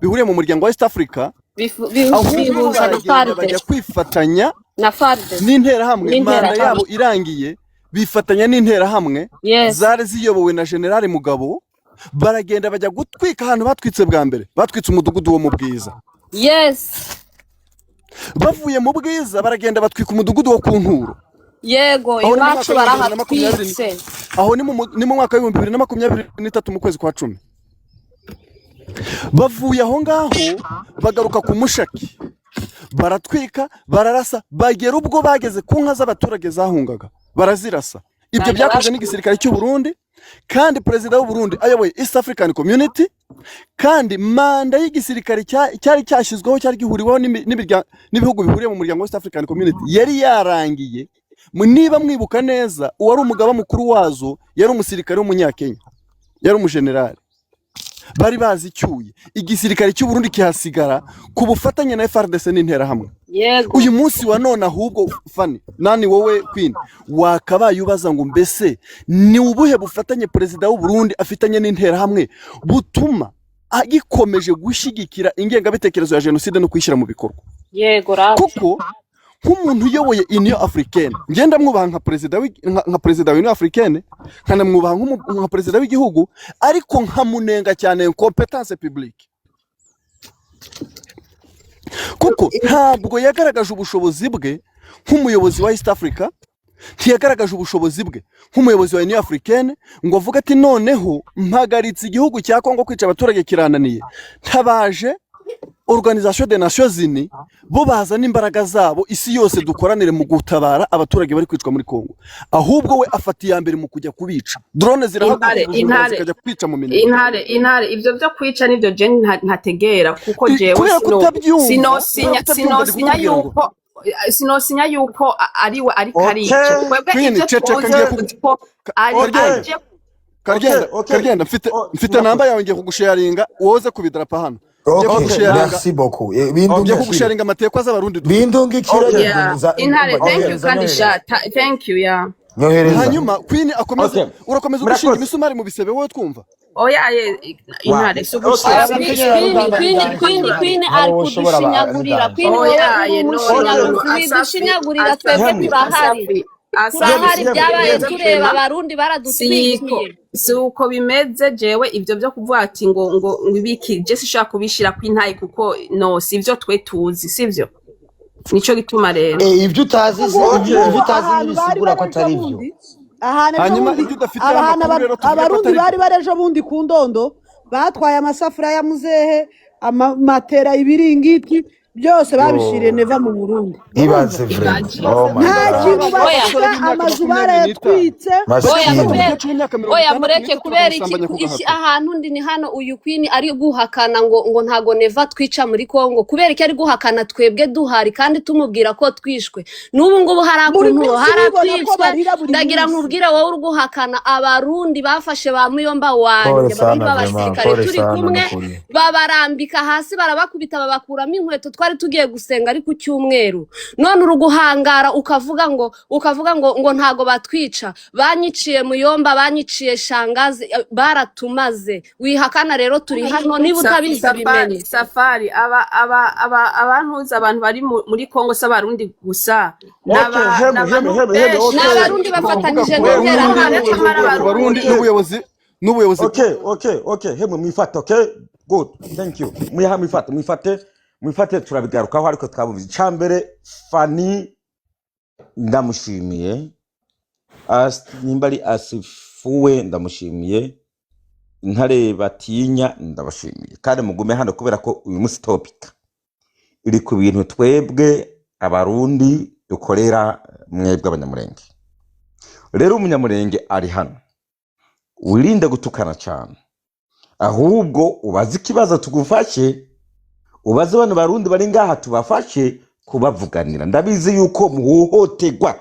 D: bihuriye mu muryango wa East Africa. Ahubwo
G: Bihuza na
D: baragenda
G: FARDC.
D: bajya kwifatanya
G: Na FARDC.
D: n'interahamwe. Manda
G: N'interahamwe.
D: yabo irangiye bifatanya n'interahamwe zari ziyobowe na Generali Mugabo, baragenda bajya gutwika ahantu batwitse bwa mbere, batwitse umudugudu wo mu Bwiza. Bavuye mu Bwiza baragenda batwika umudugudu wo ku Nturo.
G: Yego.
D: Aho ni mu
G: Iwacu
D: mwaka wa 2020
G: barahatwitse.
D: Aho ni mu mwaka wa 2023 mu kwezi kwa 10. Bavuye aho ngaho bagaruka ku Mushaki, baratwika, bararasa, bagera ubwo bageze ku nka z'abaturage zahungaga barazirasa. Ibyo
G: Baje
D: byakozwe n'igisirikare cy'u Burundi, kandi perezida w'u Burundi ayoboye East African Community, kandi manda y'igisirikare cyari cyashyizweho, cyari gihuriweho n'ibihugu bihuriye mu muryango wa East African Community yari yarangiye. Niba mwibuka neza, uwari umugaba mukuru wazo yari umusirikare w'umunyakenya, yari umujenerali, bari bazi icyuye. Igisirikare cy'u Burundi kihasigara ku bufatanye na FARDC n'interahamwe. Uyu munsi wa none ahubwo Fani nani, wowe Queen, wakabaye ubaza ngo mbese ni ubuhe bufatanye perezida w'u Burundi afitanye n'interahamwe butuma agikomeje gushyigikira ingengabitekerezo ya jenoside no kuyishyira mu bikorwa?
G: Yego rap.
D: Kuko nk'umuntu uyoboye Union Africaine, ngenda mwubaha nka perezida wa Union Africaine, nkanamwubaha nka perezida w'igihugu, ariko nkamunenga cyane compétence publique, kuko ntabwo yagaragaje ubushobozi bwe nk'umuyobozi wa East Africa, ntiyagaragaje ubushobozi bwe nk'umuyobozi wa Union Africaine ngo avuge ati noneho mpagaritse igihugu cya Congo kwica abaturage kirananiye, ntabaje Organisation des Nations Unies, bo bazana imbaraga zabo, isi yose dukoranire mu gutabara abaturage bari kwicwa muri Congo. Ahubwo we afata iya mbere mu kujya kubica, drone zirahaguruka
J: Intare,
D: i Bujumbura
J: Intare,
D: zikajya kwica mu Minembwe.
J: Intare, Intare, ivyo vyo kwica nivyo je ntategera kuko jewe
D: Kubera
J: sino
D: kutabyumva,
J: sinosinya
D: kubera kutabyumva, ndi
J: sinosinya
D: kukubwira ngo
J: yuko sinosinya yuko ariwe ariko arica.
C: Okay.
J: Twebwe
D: Queen,
J: ivyo
D: ceceka,
J: tuzi,
D: ngiye
J: tuzi ko ari
D: Karyenda,
J: aje.
D: Karyenda,
C: Okay.
D: Karyenda, mfite namba yawe, ngiye kugusharinga woze kubidrapa hano. Ngiye
B: Okay,
D: kugusharinga.
B: merci beaucoup.
D: Ngiye
B: Bindungikire.
D: kugusharinga amateka z'abarundi dufite.
B: Bindungikire.
C: Okay.
J: Yeah. Intare, thank you kandi sha thank you, yeah.
B: Nyohereza.
D: Hanyuma Queen akomeze.
C: Okay.
D: Urakomeza ugushinga
C: Murakoze.
D: imisumari mu bisebe wowe twumva.
J: Oya ye, Intare, si ugushira.
G: Queen, Queen, Queen, Queen ari
B: Ntawe ushobora
G: kudushinyagurira. Queen, wowe
J: Oya
G: uri
J: ye, no no no
G: umushinyaguzi.
J: Asafi,
G: Widushinyagurira, twebwe
J: Asafi,
G: turahari.
J: Asafi, Asafi,
G: Turahari,
J: siko
G: byabaye
J: bimeze
G: tureba,
J: vraiment.
G: abarundi
J: Siko
G: baradutwikiye.
J: si uko bimeze. Jewe ivyo vyo kuvuga ati ngo ibiki, je sinshobora kubishira kw'intayi kuko no si ivyo twe tuzi, sivyo, nico gituma rero.
B: Ibyo utazi se,
K: Ubu
B: ibyo
K: ngubu
B: utazi
K: ahantu bari
B: ntibisigura ko
K: bari ejo
B: atari byo.
K: bundi, ahantu ejo
D: Hanyuma
K: bundi,
D: ibyo udafitiye
K: ahantu
D: amakuru rero tuvuge ko
K: abarundi
D: atari byo.
K: bari bari ejo bundi ku Ndondo, batwaye amasafuriya ya muzehe, amamatera, ibiringiti. Byose babishiriye
B: Yo.
K: Neva mu Burundi, urumva?
B: Ibaze vraiment, oh my
K: Nta
B: God.
K: kintu
G: Oya.
K: basiga, amazu barayatwitse.
D: Oya.
B: Masikini.
G: Kubera
D: W'imyaka mirongo
G: oya
D: itandatu
G: mureke
D: n'itatu
G: kubera iki
D: bakamusambanya ku
G: iki
D: gahato.
G: Ahantu ndi ni hano, uyu Queen ari guhakana ngo ntago Neva twica muri Kongo. Kubera iki ari guhakana twebwe duhari kandi tumubwira ko twishwe n'ubu ngubu? Hari
K: Buri
G: akuntu
K: munsi bibona ko
G: haratwitswe.
K: barira buri
G: Ndagira
K: munsi.
G: nkubwire, wowe uri guhakana, Abarundi bafashe ba muyomba
B: Pole
G: wanjye
B: sana
G: Abarundi
B: vraiment.
G: b'abasirikare
B: Pole
G: turi
B: sana.
G: kumwe,
B: Nukuri.
G: babarambika hasi, barabakubita, babakuramo inkweto. Twari tugiye gusenga ari ku cyumweru. None uri guhangara ukavuga ngo ntago batwica. Banyiciye muyomba, banyiciye shangazi, baratumaze. Wihakana rero, turi hano, niba utabizi
J: Safari
G: bimenye.
J: Safari, aba abantuza, abantu bari muri Kongo si Abarundi gusa.
C: Okay, hemwe, hemwe,
J: N'abantu
C: hemwe, hemwe.
J: benshi.
C: Okay.
G: Ni Abarundi bafatanyije n'Interahamwe.
D: Ku Barundi n'ubuyobozi.
C: Okay, hemwe, mwifate. Okay, good, thank you. Mwiha mwifate, mwifate, mwifate, turabigarukaho. Ariko twabuze icambere. Fani, ndamushimiye. Nimba ari Asifuwe, ndamushimiye. Intare batinya, ndabashimiye. Kandi mugume hano kubera ko uyu munsi topic iri ku bintu twebwe Abarundi dukorera mwebwe Abanyamurenge. Rero Umunyamurenge ari hano, wirinde gutukana cyane, ahubwo ubaze ikibazo tugufashe, ubaze bano Barundi bari ngaha tubafashe kubavuganira. Ndabizi yuko muhohoterwa,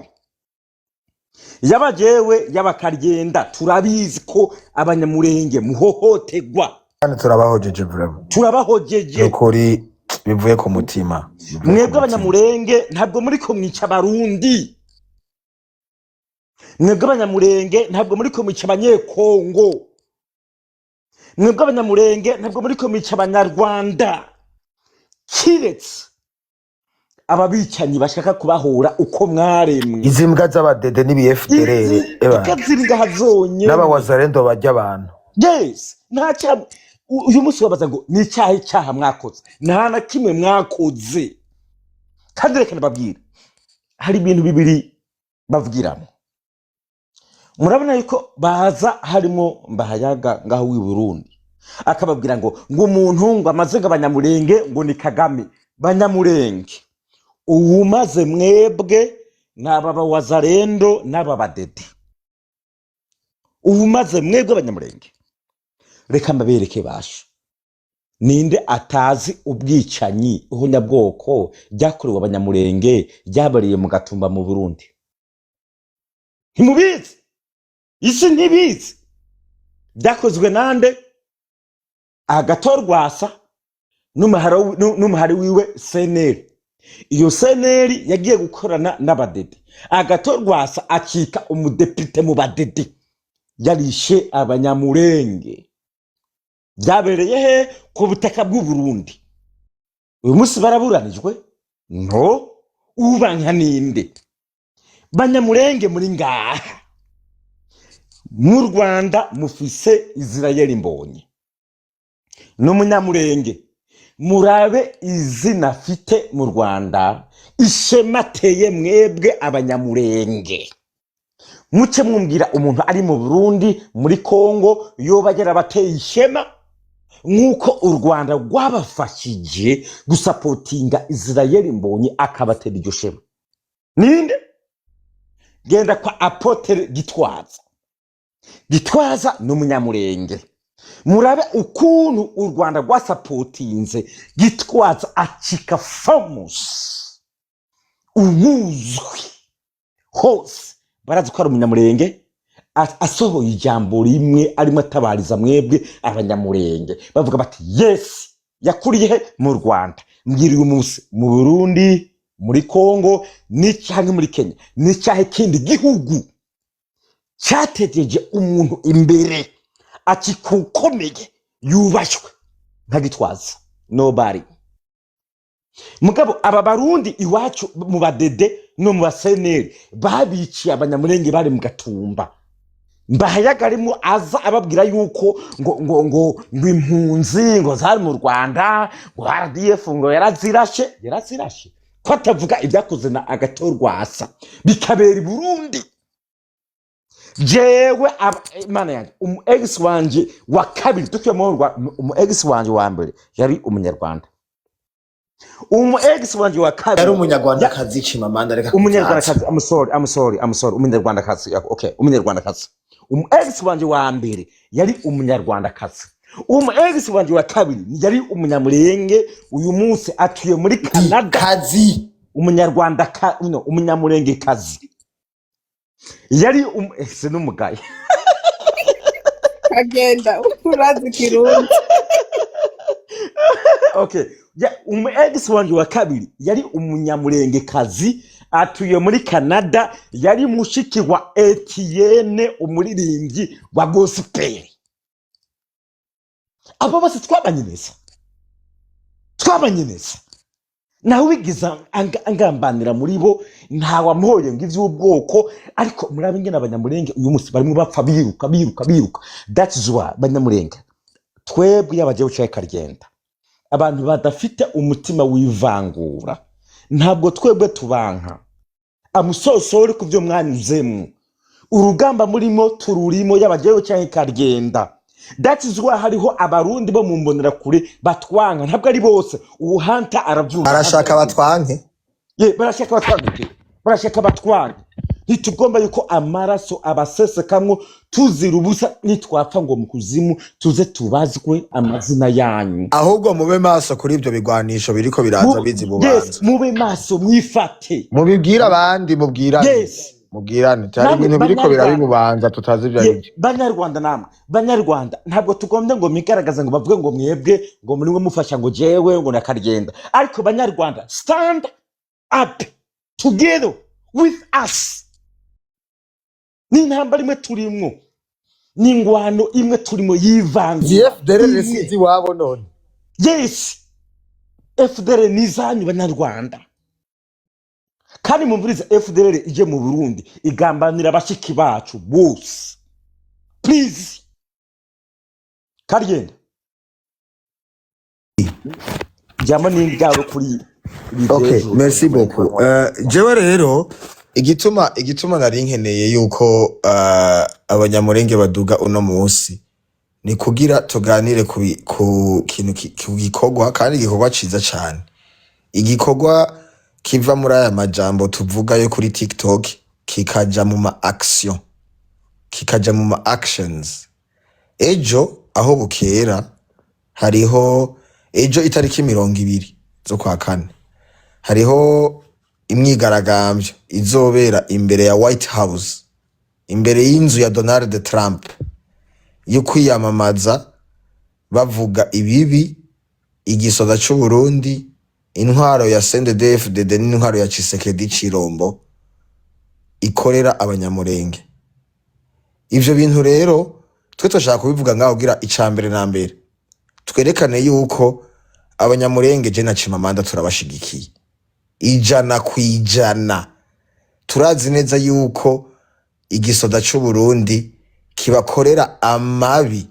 C: yaba jewe, yaba Karyenda, turabizi ko Abanyamurenge muhohoterwa.
B: Kandi turabahojeje vraiment.
C: Turabahojeje.
B: Nukuri, bivuye ku mutima, bivuye ku
C: Mwebwe
B: mutima.
C: Abanyamurenge ntabwo muri ko mwica Abarundi. Mwebwe Abanyamurenge ntabwo muri ko mwica Abanyekongo. Mwebwe Abanyamurenge ntabwo muri ko mwica Abanyarwanda, kiretse ababicanyi bashaka kubahora uko mwaremwe.
B: Izi mbwa z'abadede n'ibi FDLR.
C: Izi
B: eba
C: mbwa ziri ngaha zonyene
B: n'abawazarendo barya abantu.
C: Yes, nta cyaha. Uyu munsi babaza ngo ni icyaha, icyaha mwakoze, nta na kimwe mwakoze. Kandi reka nababwire, hari ibintu bibiri bavugiramo. Murabona yuko baza harimo Mbahayaga ngaho w'i Burundi, akababwira ngo umuntu ngo amaze ngo Abanyamurenge ngo ni Kagame. Banyamurenge, uwumaze mwebwe ni aba bawazarendo n'aba badede. Uwumaze mwebwe Abanyamurenge, reka mbabereke basha. Ninde atazi ubwicanyi, ihonyabwoko ryakorewe Abanyamurenge ryabariye mu Gatumba mu Burundi? Ntimubizi? Isi ntibizi? Byakozwe nande? Agatorwasa n'umuhari wiwe CNL. Iyo CNL yagiye gukorana n'abadede, Agatorwasa acika umudepite mu badede, yarishe Abanyamurenge. Byabereye he? Ku butaka bw'u Burundi. Uyu munsi baraburanijwe no ubanka ninde? Banyamurenge muri ngaha mu Rwanda, mufise Israel Mbonye n'Umunyamurenge. Murabe izina afite mu Rwanda, ishema ateye mwebwe Abanyamurenge. Muce mwumvira umuntu ari mu Burundi, muri Kongo, yoba yarabateye ishema nk'uko u Rwanda rwabafashije gusapotinga Israel Mbonye akabatera iryo shema, ninde? Genda kwa Apôtre Gitwaza. Gitwaza ni Umunyamurenge. Murabe ukuntu u Rwanda rwasapotinze Gitwaza acika famous, ubuzwi hose, barazi ko ari Umunyamurenge. Asohoye ijambo rimwe arimo atabariza mwebwe Abanyamurenge, bavuga bati: "Yes, yakuriye he?" Mu Rwanda. Mbwira, uyu munsi mu Burundi, muri Kongo ni cyangwa muri Kenya, ni cyahe kindi gihugu cyategeje umuntu imbere akikukomeye yubashywe nka Gitwaza? Nobody. Mugabo aba Barundi iwacu mu badede no mu baseneri babiciye Abanyamurenge bari mu Gatumba, Mbahayaga arimo aza ababwira yuko ngo impunzi ngo zari mu Rwanda, ngo RDF ngo yarazirashe. Yarazirashe ko atavuga ibyakoze na Agatorwasa bikabera i Burundi? Jewe Imana yanjye, umu ex wanje wa kabiri tukiye mu Rwanda, umu ex wanje wa mbere yari Umunyarwanda. Umu ex wanje wa
B: Yari
C: kabiri ya
B: umunyarwandakazi Chimamanda, reka kuvyatsa.
C: Umunyarwandakazi, I'm sorry, I'm sorry, I'm sorry, umunyarwandakazi. Okay, umunyarwandakazi. Umu ex wanje wa mbere yari umunyarwandakazi, umu ex wanje wa kabiri yari umunyamurenge, uyu munsi atuye muri Canada.
B: Kazi.
C: Umunyarwanda ka, no, umunyamurengekazi yari se n'umugaye.
J: Kagenda urazi Kirundi.
C: Okay, ya, umu ex wanje wa kabiri yari umunyamurengekazi, atuye muri Canada, yari mushiki wa Etienne, umuririmbyi wa gospel. Abo bose twabanye neza, twabanye neza, ntawe wigeze angambanira muri bo, ntawamuhoye ngo ivy'ubwoko. Ariko murabe ingene abanyamurenge uyu munsi barimo bapfa, biruka, biruka, biruka. That is why, banyamurenge, twebwe iyo abagiye bucaye kagenda, abantu badafite umutima w'ivangura, ntabwo twebwe tubanka. Amusosori ku byo mwanyuzemo, urugamba murimo tururimo, yaba jewe canke kagenda. That is why hariho abarundi bo mu mbonerakure batwanka. Ntabwo ari bose, ubu Hanta aravyumva.
B: Arashaka batwanke.
C: Ye, barashaka batwanke pe, barashaka batwanke. Ntitugomba yuko amaraso abasesekamwo tuzira ubusa. Nitwapfa ngo mu kuzimu tuze tubazwe amazina yanyu.
B: Ahubwo mube maso kuri ibyo bigwanisho biriko biraza bizi bubanza.
C: Mube maso, mwifate.
B: Mubibwire abandi, mubwirane. Mubwirane hari
C: Namwe
B: ibintu biriko
C: Banyarwanda.
B: birabibubanza tutazi ibyo ari byo.
C: Banyarwanda, namwe banyarwanda, ntabwo tugombye ngo mwigaragaze, ngo bavuge ngo mwebwe ngo murimwe mufasha ngo jewe ngo nakagenda. Ariko banyarwanda, stand up together with us. Ni intambara imwe turimwo, ni ingwano imwe turimo yivangura.
B: FDLR
C: Imwe.
B: Sinzi iwabo none.
C: Yes, FDLR ni izanyu banyarwanda. Kandi mumvirize, FDLR ije mu Burundi igambanira bashiki bacu bose. Please, karigenda, jambo ni iryawe kuri ibi
B: Okay.
C: vy'ejo.
B: Merci beaucoup. Jewe rero igituma nari nkeneye yuko abanyamurenge baduga uno munsi ni kugira tuganire ku kintu ku gikorwa, kandi igikorwa ciza cane, igikorwa kiva muri aya majambo tuvuga yo kuri TikTok kikaja mu ma action, kikaja mu ma actions. Ejo aho bukera, hariho ejo itariki 20 z'ukwa kane, hariho imyigaragambyo izobera imbere ya White House, imbere y'inzu ya Donald Trump, yo kwiyamamaza bavuga ibibi igisoda c'u Burundi, intwaro ya CNDD-FDD n'intwaro ya Tshisekedi Chilombo ikorera abanyamurenge. Ivyo bintu rero twe turashaka kubivuga ngaho kugira ica mbere na mbere twerekane yuko abanyamurenge, je na Chimamanda, turabashigikiye 100%. Turazi neza yuko igisoda c'u Burundi kibakorera amabi.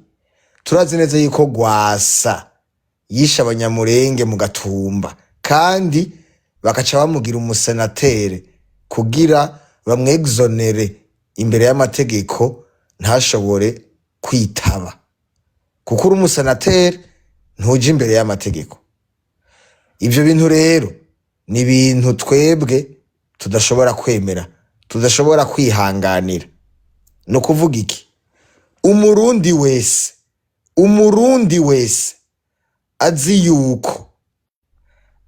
B: Turazi neza yuko Gwasa yishe abanyamurenge mu Gatumba, kandi bakaca bamugira umusenatere kugira bamwexonere imbere y'amategeko, ntashobore kwitaba, kuko uri umusenatere ntuja imbere y'amategeko. Ivyo bintu rero ni ibintu twebwe tudashobora kwemera, tudashobora kwihanganira. Ni ukuvuga iki? Umurundi wese, umurundi wese azi yuko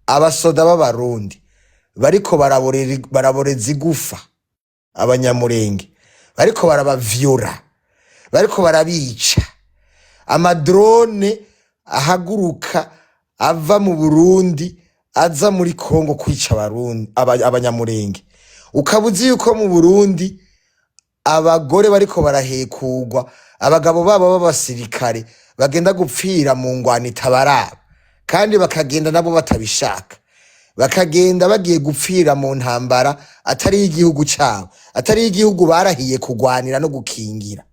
B: abasoda b'abarundi bariko baraboreza igufa abanyamurenge, bariko barabavyura, bariko barabica, amadrone ahaguruka ava mu Burundi aza muri Kongo kwica abarundi, abanyamurenge, ukaba uzi yuko mu Burundi abagore bariko barahekugwa, abagabo babo b'abasirikare bagenda gupfira mu ngwano itabaraba, kandi bakagenda nabo batabishaka, bakagenda bagiye gupfira mu ntambara atari iy'igihugu cabo, atari iy'igihugu barahiye kugwanira no gukingira,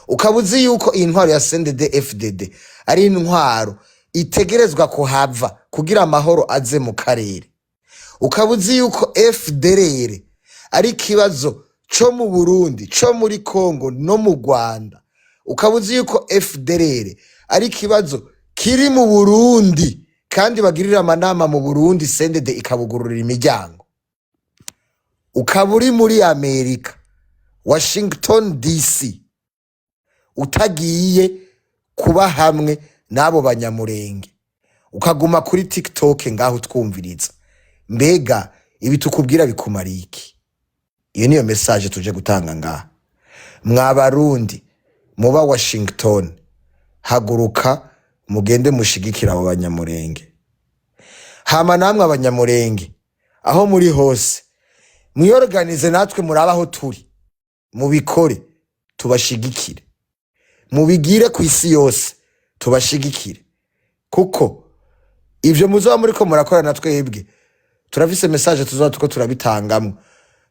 B: ukaba uzi yuko iyi ntwaro ya CNDD FDD ari intwaro itegerezwa kuhava kugira amahoro aze mu karere, ukaba uzi yuko FDLR ari ikibazo co mu Burundi, co muri Congo no mu Rwanda, ukaba uzi yuko FDLR ari ikibazo kiri mu Burundi. Kandi bagirira amanama mu Burundi, CNDD ikabugururira imiryango, ukaba uri muri Amerika, Washington DC, utagiye kuba hamwe n'abo Banyamurenge, ukaguma kuri TikTok ngaho utwumviriza, mbega ibi tukubwira bikumariye iki? Iyo niyo message tuje gutanga ngaha. Mwa Barundi muba Washington, haguruka mugende mushigikira abo Banyamurenge. Hama namwe Abanyamurenge aho muri hose, mwiyorganize, natwe murabe aho turi, mubikore tubashigikire, mubigire ku isi yose tubashigikire, kuko ivyo muzoba muriko murakora na twebwe turafise message tuzoba tuko turabitangamwo,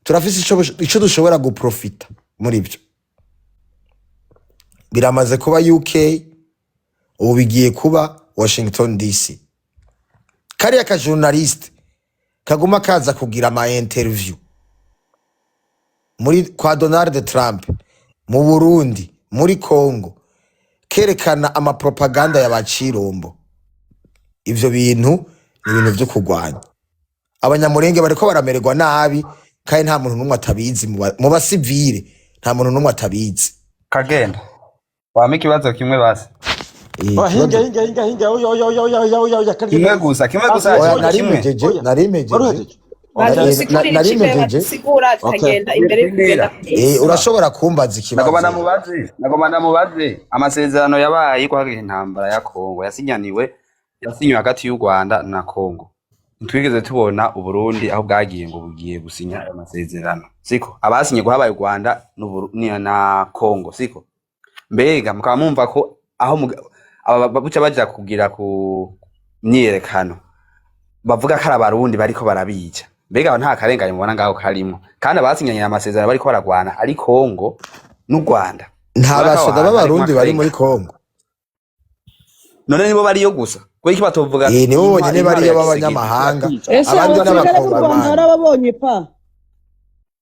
B: turafise ico dushobora guprofita muri byo. Biramaze kuba UK, ubu bigiye kuba Washington DC. Kariya ka journaliste kaguma kaza kugira ama interview muri kwa Donald Trump, mu Burundi, muri Congo, kerekana amapropaganda ya bacirombo, ivyo bintu ni ibintu vyo kurwanya. Abanyamurenge bariko baramererwa nabi, kandi nta muntu n'umwe atabizi mu basivile, nta muntu n'umwe atabizi.
A: Kagenda wampa ikibazo kimwe basi.
C: Oh, hinga
B: Ikibazo.
C: Hinga, hinga, hinga, oya, oya, oya, oya, oya, oya, oya, karya.
A: Kimwe gusa, kimwe gusa.
B: Oya.
A: Kimwe.
B: Nari
A: Kimwe.
B: mpejeje.
C: Oya.
B: Nari mpejeje.
C: Wari uhejeje?
B: Nari
J: Badusigurira
B: nari
J: icyo
B: mpejeje.
J: badusigura, tukagenda imbere yo kugenda.
B: Urashobora kumbaza
A: Nagomba
B: ikibazo.
A: ndamubaze, nagomba ndamubaze amasezerano yabaye yo guhagarika intambara ya Kongo yasinyaniwe, yasinywe hagati y'u Rwanda na Kongo. Ntitwigeze tubona Uburundi aho bwagiye ngo bugiye gusinya ayo masezerano, siko? Abasinye guhabaye u Rwanda na Kongo, siko? Mbega mukaba mumva ko aho aba buca baja kugira ku myiyerekano bavuga ko ari Abarundi bariko barabica, mbega aho nta karengane mubona ngaho karimo, kandi abasinyanye amasezerano bariko baragwana ari Kongo n'u Rwanda?
B: Nta
A: Ubona ko aho
B: basoda
A: hantu harimwo
B: b'Abarundi bari muri
A: akarengane.
B: Kongo.
A: None nibo bariyo gusa, kubera iki batovuga
B: Nibo bonyene
A: intwaro
B: bariyo
A: ya Tshisekedi
B: b'abanyamahanga.
A: irakica?
K: Ese
B: Abandi
K: abasirikare b'u Rwanda
B: n'abakongomani.
K: warababonye pa?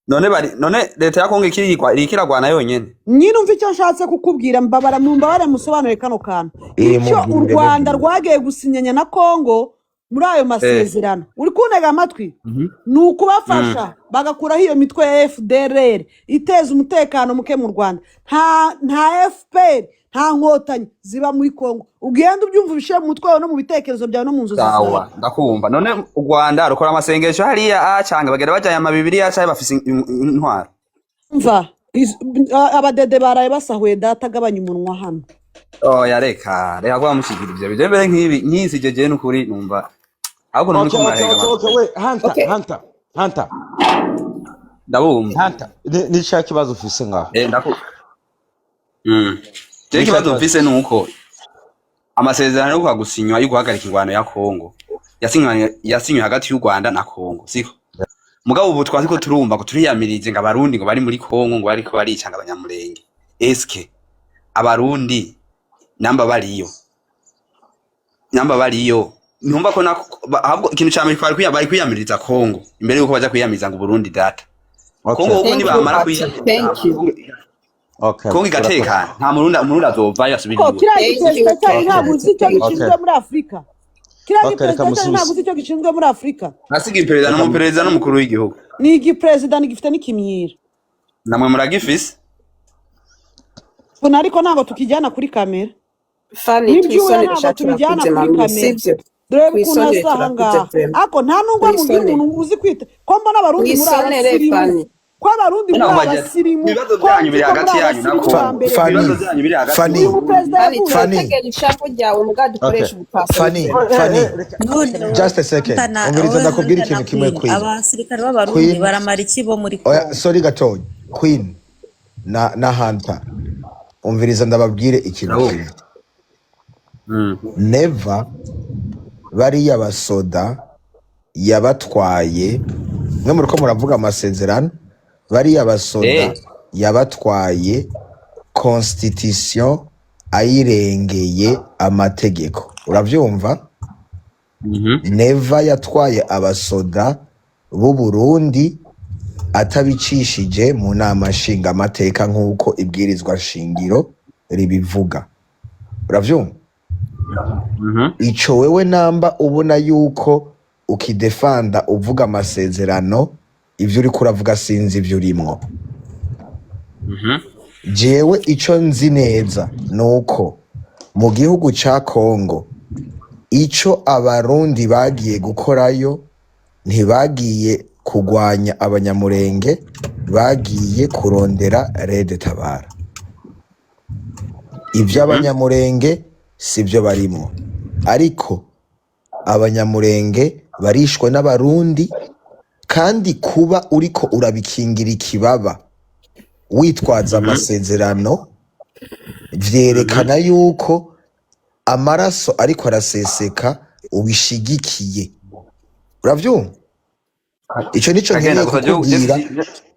A: None bari, none leta ya Kongo ikirigwa iriko iragwana yonyene.
K: Nyine umva icyo nshatse kukubwira, mbabara, mumbabare musobanure kano kantu. Icyo u
B: Mubwire.
K: Rwanda
B: Mubwire.
K: rwagiye gusinyanya na Kongo muri ayo masezerano, uri kuntega amatwi, ni ukubafasha bagakuraho iyo mitwe ya FDLR iteza umutekano muke mu Rwanda. Nta FPR, nta Nkotanyi ziba muri Kongo. Ugenda ubyumva, ubishyire mu mutwe wawe no mu bitekerezo byawe no mu nzozi zawe.
A: Sawa, ndakumva. None u Rwanda rukora amasengesho hariya a canke bagenda bajanye amabibiriya canke bafise intwaro?
K: Umva, abadede baraye basahuye data, agabanya umunwa hano.
A: Oya, reka reka kuba mushigira ivyo bije mbere nk'ibi nk'isi jeje n'ukuri numva ahubwo
C: Okay.
A: muriko
C: Okay.
A: murahega
C: Okay.
A: abantu.
C: Okay, we Hunter.
J: Okay.
C: Hunter, Hunter.
A: Ndabumva.
C: Hunter, ni cya kibazo ufise ngaho?
A: Ndaku je
C: Ni cya
A: ikibazo
C: kibazo.
A: mfise nuko amasezerano yo gusinywa yo guhagarika ingwano ya Kongo yasinywe hagati y'u Rwanda na Kongo, siko? Mugabo ubu twari ko turumva ngo turiyamirije ngo Abarundi ngo bari muri Kongo ngo bariko barica ngo Abanyamurenge. Eske Abarundi namba bariyo, namba bariyo, ntumva ko ahubwo ikintu ca mbere twari bari kwiyamiriza Kongo imbere yuko baja kwiyamiriza ngo Burundi data Kongo,
C: Okay.
A: kuko
J: Thank you,
A: nibamara
J: Ati.
A: kwiyamiriza
J: Thank you.
C: Okay.
A: Kongo
C: Urakoze.
A: igatekana, nta Murundi, Umurundi azovayo asubira
K: Ko
A: iwe.
K: kiriya
J: Thank you.
K: giperezida cyanyu
J: Thank
K: ntabwo
J: you.
K: uzi icyo
J: Thank you.
K: gishinzwe
C: Okay.
K: muri Afurika. Kiriya
C: Okay, reka
K: giperezida cyanyu ntabwo
C: musubize.
K: uzi icyo gishinzwe muri Afurika.
A: Nasiga iperereza
C: Reka
A: n'umuperezida n'umukuru w'igihugu.
K: Ni igiperezida gifite n'ikimyira.
A: Namwe muragifise.
K: Tuna, ariko ntabwo tukijyana kuri kamera.
J: Fani,
K: N'ibyuya
J: twisonere
K: ntabwo
J: sha,
K: tubijyana
J: turakuze
K: kuri
J: mami,
K: kamera.
J: sibyo?
K: Dore ukuntu
J: Twisonere,
K: asa aha
J: turakuze
K: ngaha.
J: vraiment.
K: Ariko nta nubwo mubwira
J: Twisonere.
K: umuntu uzi kwita ko mbona Abarundi muri
J: Twisonere,
K: abasirimu,
J: Fani.
K: ko Abarundi muri
A: Naho bajya
K: abasirimu,
A: ibibazo
K: ko
A: byanyu
K: nzi
A: biri
K: ko muri
A: hagati yanyu na
K: abasirimu ba
A: Kongo.
K: mbere.
B: Fani.
A: Ibibazo byanyu biri hagati
B: Fani.
K: Uyu muperezida
J: Fani,
K: yavuye.
B: Fani.
J: turategera ishavu ryawe muga dukoresha
C: Okay.
J: ubupfasoni
B: Fani.
J: vraiment.
B: Fani.
C: Reka.
M: None
B: Just a second.
M: Hunter na
B: Umviriza
M: wowe
B: ndakubwira
M: Hunter na
B: ikintu kimwe.
M: Queen,
B: Queen.
M: abasirikare b'Abarundi
B: Queen.
M: baramara iki bo muri
B: Oya,
M: Congo?
B: sorry gatonya. Queen na Hunter, umviriza ndababwire ikintu
A: Ndabumva.
B: kimwe. Never bariya basoda yabatwaye, mwe muriko muravuga amasezerano, bariya basoda yabatwaye constitution ayirengeye amategeko, uravyumva? Neva yatwaye abasoda b'u Burundi atabicishije mu nama nshingamateka nk'uko ibwirizwa shingiro ribivuga, uravyumva? Ico wewe namba ubona yuko ukidefanda uvuga amasezerano, ivyo uriko uravuga sinzi ivyo urimwo. Jewe ico nzi neza nuko mu gihugu ca Kongo, ico Abarundi bagiye gukorayo, ntibagiye kugwanya Abanyamurenge, bagiye kurondera Red Tabara. Ivy'Abanyamurenge sivyo barimwo, ariko Abanyamurenge barishwe n'Abarundi. Kandi kuba uriko urabikingira ikibaba witwaza amasezerano, vyerekana yuko amaraso ariko araseseka ubishigikiye. Uravyumva? Ico nico
A: Kagenda
B: nkeneye
A: gusa
B: kukubwira.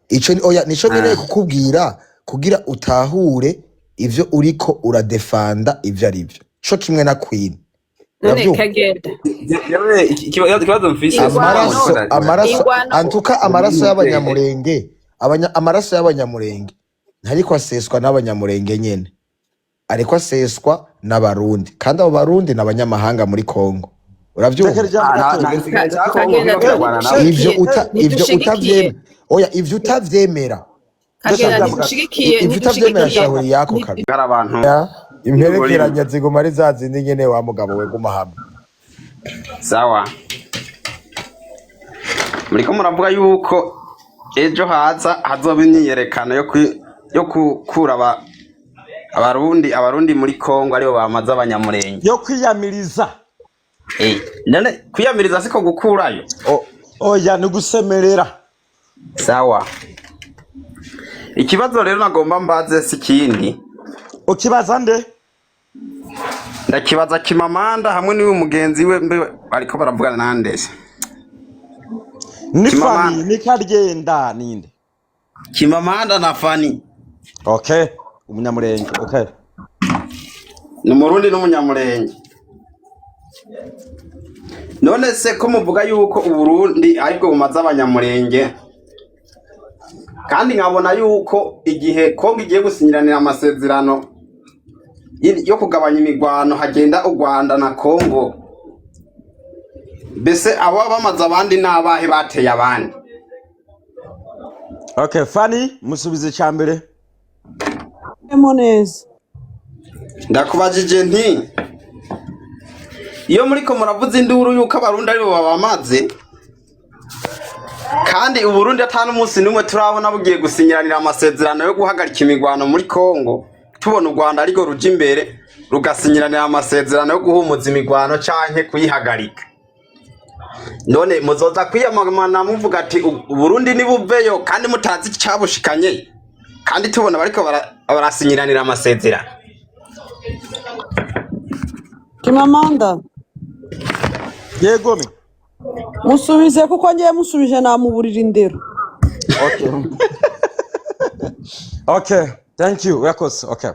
B: Ico oya, nico nkeneye kukubwira kugira utahure ivyo uriko uradefanda ivyo ari vyo, co kimwe na Queen.
J: None
B: Uravyumva?
J: Kagenda.
A: Jewe ikibazo mfise
J: Ingwano.
B: Amaraso, amaraso,
J: Ingwano.
B: antuka amaraso y'Abanyamurenge, amaraso y'Abanyamurenge ntariko aseswa n'Abanyamurenge nyene, ariko aseswa n'Abarundi, kandi abo Barundi ni abanyamahanga muri Kongo. Uravyumva?
C: Tekera ijambo
A: nta
C: gato.
A: gisirikare ca Kongo
J: Kagenda,
A: kiriko kiragwana nabo.
B: Ivyo
J: ntidushigikiye.
B: uta ivyo
J: Ntidushigikiye.
B: utavyemera, oya, ivyo utavyemera.
J: Kagenda,
C: Ijambo gato.
J: ntidushigikiye.
B: Ivyo utavyemera,
J: Ntidushigikiye.
B: shahuri yako kabisa.
A: Hari abantu
B: Ya, imperekeranya ziguma ari za zindi nyene. Wa mugabo we, guma hamwe.
A: Sawa, muriko muravuga yuko ejo haza hazoba imyiyerekano yo gukura Abarundi muri Kongo, aribo bamaze Abanyamurenge.
C: Yo kwiyamiriza.
A: None kwiyamiriza siko gukurayo?
C: Oya, ni gusemerera.
A: Sawa, ikibazo rero nagomba mbaze si ikindi.
C: Ukibaza nde?
A: Ndakibaza Kimamanda hamwe n'uyu mugenzi we. Mbe bariko baravugana nandese?
C: Ni Fani.
A: Kimamanda.
C: Ni Karyenda, ninde?
A: Kimamanda na Fani.
C: Okay, Umunyamurenge, okay.
A: Ni Umurundi n'Umunyamurenge. None se ko muvuga yuko Uburundi aribwo bumaze Abanyamurenge, kandi nkabona yuko igihe Kongo igiye gusinyiranira amasezerano yo kugabanya imigwano, hagenda u Rwanda na Kongo, mbese abo bamaze abandi n'abahe bateye abandi?
C: Okay, Fani, musubize icya mbere.
K: Mo neza.
A: Ndakubajije nti iyo muriko muravuza induru yuko Abarundi aribo babamaze, kandi Uburundi ata n'umunsi n'umwe turabona bugiye gusinyiranira amasezerano yo guhagarika imigwano muri Kongo, tubona u Rwanda ariko ruja imbere rugasinyiranira amasezerano yo guhumuza imigwano canke kuyihagarika, none muzoza kwiyamamana muvuga ati "Uburundi nibuveyo", kandi mutazi icabushikanye, kandi tubona bariko barasinyiranira amasezerano?
K: Kimamanda.
C: Yego me.
K: Musubize, kuko ngiye musubije namuburira indero.
C: Okay, thank you, urakoze. Okay,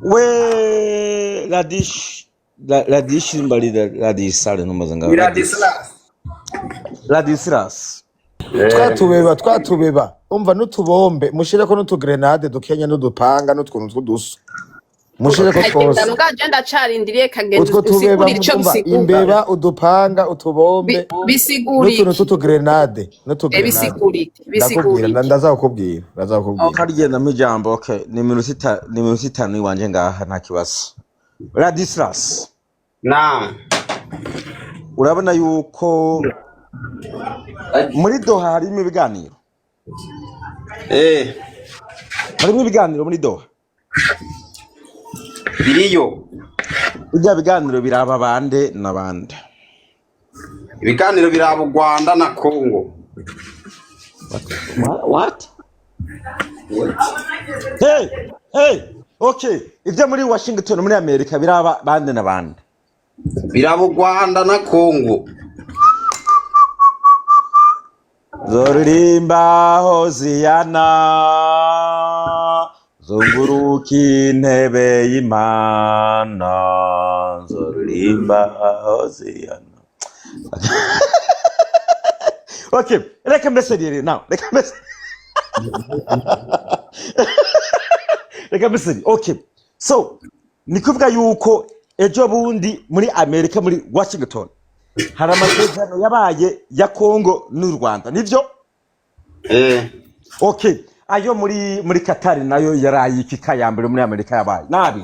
C: we Radish, Radish mbali, Radish sale ntumaze ngaho. Radish.
A: Biradisilas.
C: Radisilas.
B: Twatubeba, twatubeba, umva, n'utubombe mushireko, n'utugrenade dukenya, n'udupanga, n'utuntu tw'uduso mushireko
J: Kagenda,
B: twose.
J: mbwa je ndacarindiriye, Kagenda,
B: Utwo tubeba,
J: usigurire ico
B: umva,
J: bisigura.
B: imbeba, udupanga, utubombe,
J: Bisigura
B: n'utuntu
J: iki?
B: tw'utugrenade, n'utugrenade.
J: Bisigura iki?
B: Ndakubwira.
J: Bisigura iki?
B: Ndazakubwira, ndazakubwira.
C: Karyenda mu ijambo. Okay, ni iminota 5 iwanje ngaha, nta kibazo. Radisilas.
A: Naam.
C: Urabona yuko muri Doha harimo ibiganiro. Harimo ibiganiro muri Doha.
A: Biriyo.
C: Ibya biganiro biraba bande na bande?
A: Ibiganiro biraba u Rwanda na Kongo.
C: What? Hey, hey, okay, ibyo muri Washington, muri Amerika, biraba bande na bande?
A: Biraba u Rwanda na Kongo.
C: Zoririmba hoziyana, zunguruka intebe y'Imana, zoririmba hoziyana. Okay, reka mbese rero nawe, reka mbese. Okay, so ni kuvuga yuko Ejo bundi muri Amerika, muri Washington, hari amasezerano yabaye ya Kongo n'u Rwanda, nivyo?
A: Eh.
C: Okay, ayo muri Katari nayo yaraye ikika ya mbere muri Amerika yabaye nabi.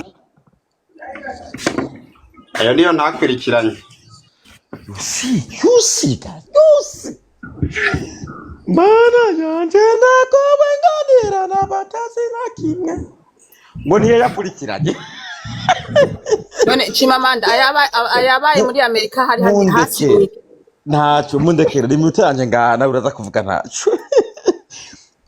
N: Ayo niyo ntakurikiranye.
C: You see, you see guys, you see. Mana yanje, ndakowe nganira n'abatazi na kimwe ngo niyo yakurikiranye.
J: None Chimamanda, ayabaye muri Amerika hari hasi?
C: Mundekere, ntacyo, mundekere iminota yanjye ngana uraza kuvuga ntacyo.